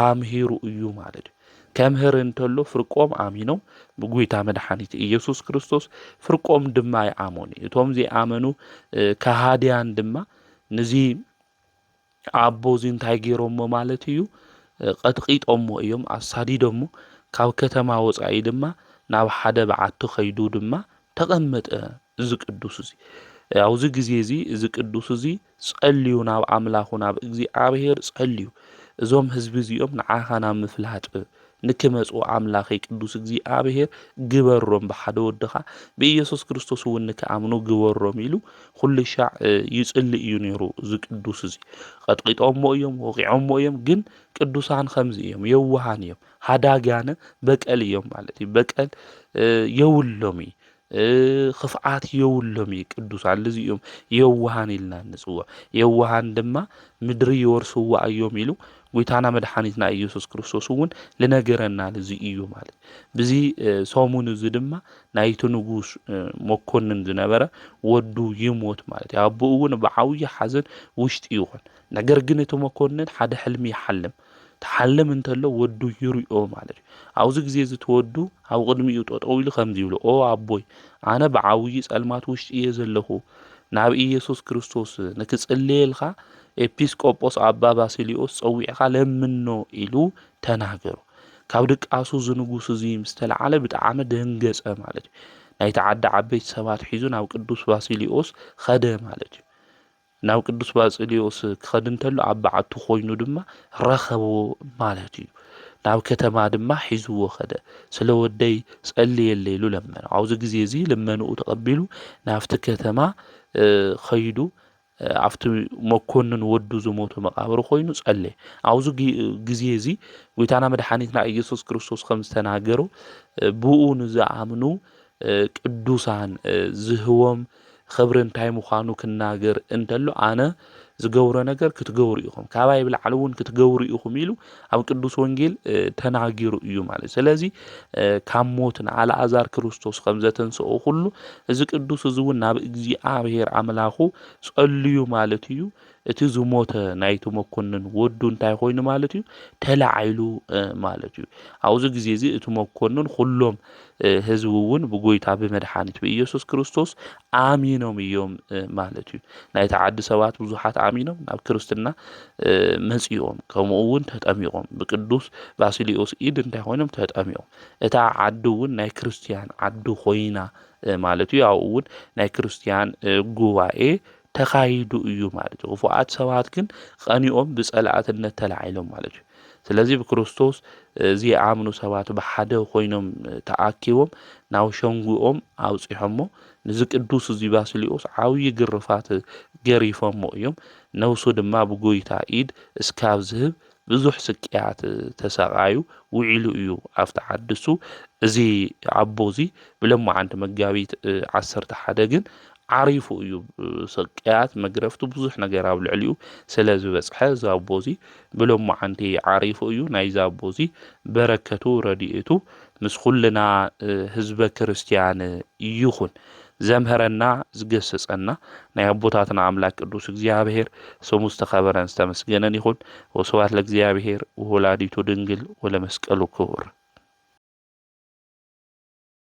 ኣምሂሩ እዩ ማለት እዩ። ከምህር እንተሎ ፍርቆም ኣሚኖም ብጎይታ መድሓኒት ኢየሱስ ክርስቶስ ፍርቆም ድማ ይኣመኑ። እቶም ዘይኣመኑ ከሃድያን ድማ ንዚ ኣቦ እዚ እንታይ ገይሮሞ ማለት እዩ? ቀጥቂጦሞ እዮም፣ ኣሳዲዶሞ። ካብ ከተማ ወጻኢ ድማ ናብ ሓደ በዓቲ ከይዱ ድማ ተቐመጠ። እዚ ቅዱስ እዚ ኣብዚ ግዜ እዚ እዚ ቅዱስ እዚ ጸልዩ፣ ናብ ኣምላኹ ናብ እግዚኣብሔር ጸልዩ። እዞም ህዝቢ እዚኦም ንዓኻ ናብ ምፍላጥ ንክመጹ ኣምላኸይ ቅዱስ እግዚኣብሔር ግበሮም፣ ብሓደ ወድኻ ብኢየሱስ ክርስቶስ እውን ንክኣምኑ ግበሮም ኢሉ ኩሉ ሻዕ ይጽሊ እዩ ነይሩ። እዚ ቅዱስ እዚ ቀጥቂጦሞ እዮም፣ ወቂዖሞ እዮም። ግን ቅዱሳን ከምዚ እዮም፣ የዋሃን እዮም። ሃዳጋነ በቀል እዮም ማለት እዩ። በቀል የውሎም እዩ፣ ክፍኣት የውሎም እዩ። ቅዱሳን ልዚ እዮም የዋሃን ኢልና ንጽውዕ። የዋሃን ድማ ምድሪ ይወርስዋ እዮም ኢሉ ጎይታና መድሓኒትና ኢየሱስ ክርስቶስ እውን ልነገረና ልዚ እዩ ማለት። ብዚ ሰሙን እዚ ድማ ናይቲ ንጉስ መኮንን ዝነበረ ወዱ ይሞት ማለት እዩ። ኣቦኡ እውን ብዓብዪ ሓዘን ውሽጢ ይኾን። ነገር ግን እቲ መኮንን ሓደ ሕልሚ ይሓልም። ትሓልም እንተሎ ወዱ ይሪኦ ማለት እዩ። ኣብዚ ግዜ እዚ እቲ ወዱ ኣብ ቅድሚኡ ጠጠው ኢሉ ከምዚ ይብሎ፣ ኦ ኣቦይ፣ ኣነ ብዓብዪ ጸልማት ውሽጢ እየ ዘለኹ። ናብ ኢየሱስ ክርስቶስ ንክጽልየልካ ኤጲስቆጶስ ኣባ ባስልዮስ ጸዊዕካ ለምኖ ኢሉ ተናገሮ። ካብ ድቃሱ እዚ ንጉስ እዚ ምስ ተለዓለ ብጣዕሚ ደንገጸ ማለት እዩ። ናይቲ ዓዲ ዓበይቲ ሰባት ሒዙ ናብ ቅዱስ ባስልዮስ ኸደ ማለት እዩ። ናብ ቅዱስ ባስልዮስ ክኸድ እንተሎ ኣብ በዓቱ ኮይኑ ድማ ረኸቦ ማለት እዩ። ናብ ከተማ ድማ ሒዝዎ ኸደ። ስለ ወደይ ጸልየለይ ኢሉ ለመነ። ኣብዚ ግዜ እዚ ልመንኡ ተቐቢሉ ናብቲ ከተማ፣ እ፣ ኸይዱ፣ እ፣ ኣብቲ መኮንን ወዱ ዝሞቶ መቓብር ኮይኑ ጸለየ። ኣብዚ ጊ-፣ ግዜ እዚ ጎይታና መድሓኒትና ኢየሱስ ክርስቶስ ከም ዝተናገሮ፣ እ፣ ብኡ ንዝኣምኑ፣ እ፣ ቅዱሳን፣ እ፣ ዝህቦም ኽብሪ እንታይ ምዃኑ ክናገር እንተሎ፣ ኣነ ዝገብሮ ነገር ክትገብሩ ኢኹም፣ ካባይ ብላዕሊ እውን ክትገብሩ ኢኹም ኢሉ ኣብ ቅዱስ ወንጌል፣ እ፣ ተናጊሩ እዩ ማለት እዩ። ስለዚ፣ እ፣ ካብ ሞት ንኣልኣዛር ክርስቶስ ከም ዘተንስኦ ኩሉ፣ እዚ ቅዱስ እዚ እውን ናብ እግዚኣብሔር ኣምላኹ ጸልዩ ማለት እዩ። እቲ ዝሞተ ናይቲ መኮንን ወዱ እንታይ ኮይኑ ማለት እዩ? ተላዒሉ፣ እ፣ ማለት እዩ። ኣብዚ ግዜ እዚ እቲ መኮንን ኩሎም፣ እ፣ ህዝቢ እውን ብጎይታ ብመድሓኒት ብኢየሱስ ክርስቶስ ኣሚኖም እዮም፣ እ፣ ማለት እዩ። ናይቲ ዓዲ ሰባት ብዙሓት ኣሚኖም ናብ ክርስትና፣ እ፣ መጺኦም፣ ከምኡ እውን ተጠሚቖም። ብቅዱስ ባሲሊዮስ ኢድ እንታይ ኮይኖም? ተጠሚቖም። እታ ዓዲ እውን ናይ ክርስትያን ዓዲ ኮይና፣ እ፣ ማለት እዩ። ኣብኡ እውን ናይ ክርስትያን፣ እ፣ ጉባኤ ተኻይዱ እዩ ማለት እዩ። ክፉኣት ሰባት ግን ቀኒኦም ብጸላእትነት ተላዒሎም ማለት እዩ። ስለዚ ብክርስቶስ፣ እ፣ ዘይኣምኑ ሰባት ብሓደ ኮይኖም፣ እ፣ ተኣኪቦም ናብ ሸንጉኦም ኣውጺሖሞ፣ ንዚ ቅዱስ እዚ ባስልዮስ ዓብዪ ግርፋት ገሪፎሞ እዮም። ነብሱ ድማ ብጎይታ ኢድ እስካብ ዝህብ ብዙሕ ስቅያት ተሰቃዩ ውዒሉ እዩ ኣብቲ ዓዲ እሱ። እዚ ኣቦ እዚ ብሎማዓንቲ መጋቢት፣ እ፣ ዓሰርተ ሓደ ግን ዓሪፉ እዩ። እ፣ ስቅያት፣ መግረፍቲ፣ ብዙሕ ነገር ኣብ ልዕሊኡ ስለ ዝበጽሐ እዚ ኣቦ እዚ ብሎማዓንቲ ዓሪፉ እዩ። ናይዚ ኣቦ እዚ በረከቱ ረድኤቱ ምስ ኩልና፣ እ፣ ህዝበ ክርስትያን ይኹን። ዘምሀረና ዝገሰጸና ናይ ኣቦታትና ኣምላክ ቅዱስ እግዚኣብሔር ስሙ ዝተኸበረን ዝተመስገነን ይኹን። ወስብሐት ለእግዚኣብሔር ወወላዲቱ ድንግል ወለመስቀሉ ክቡር።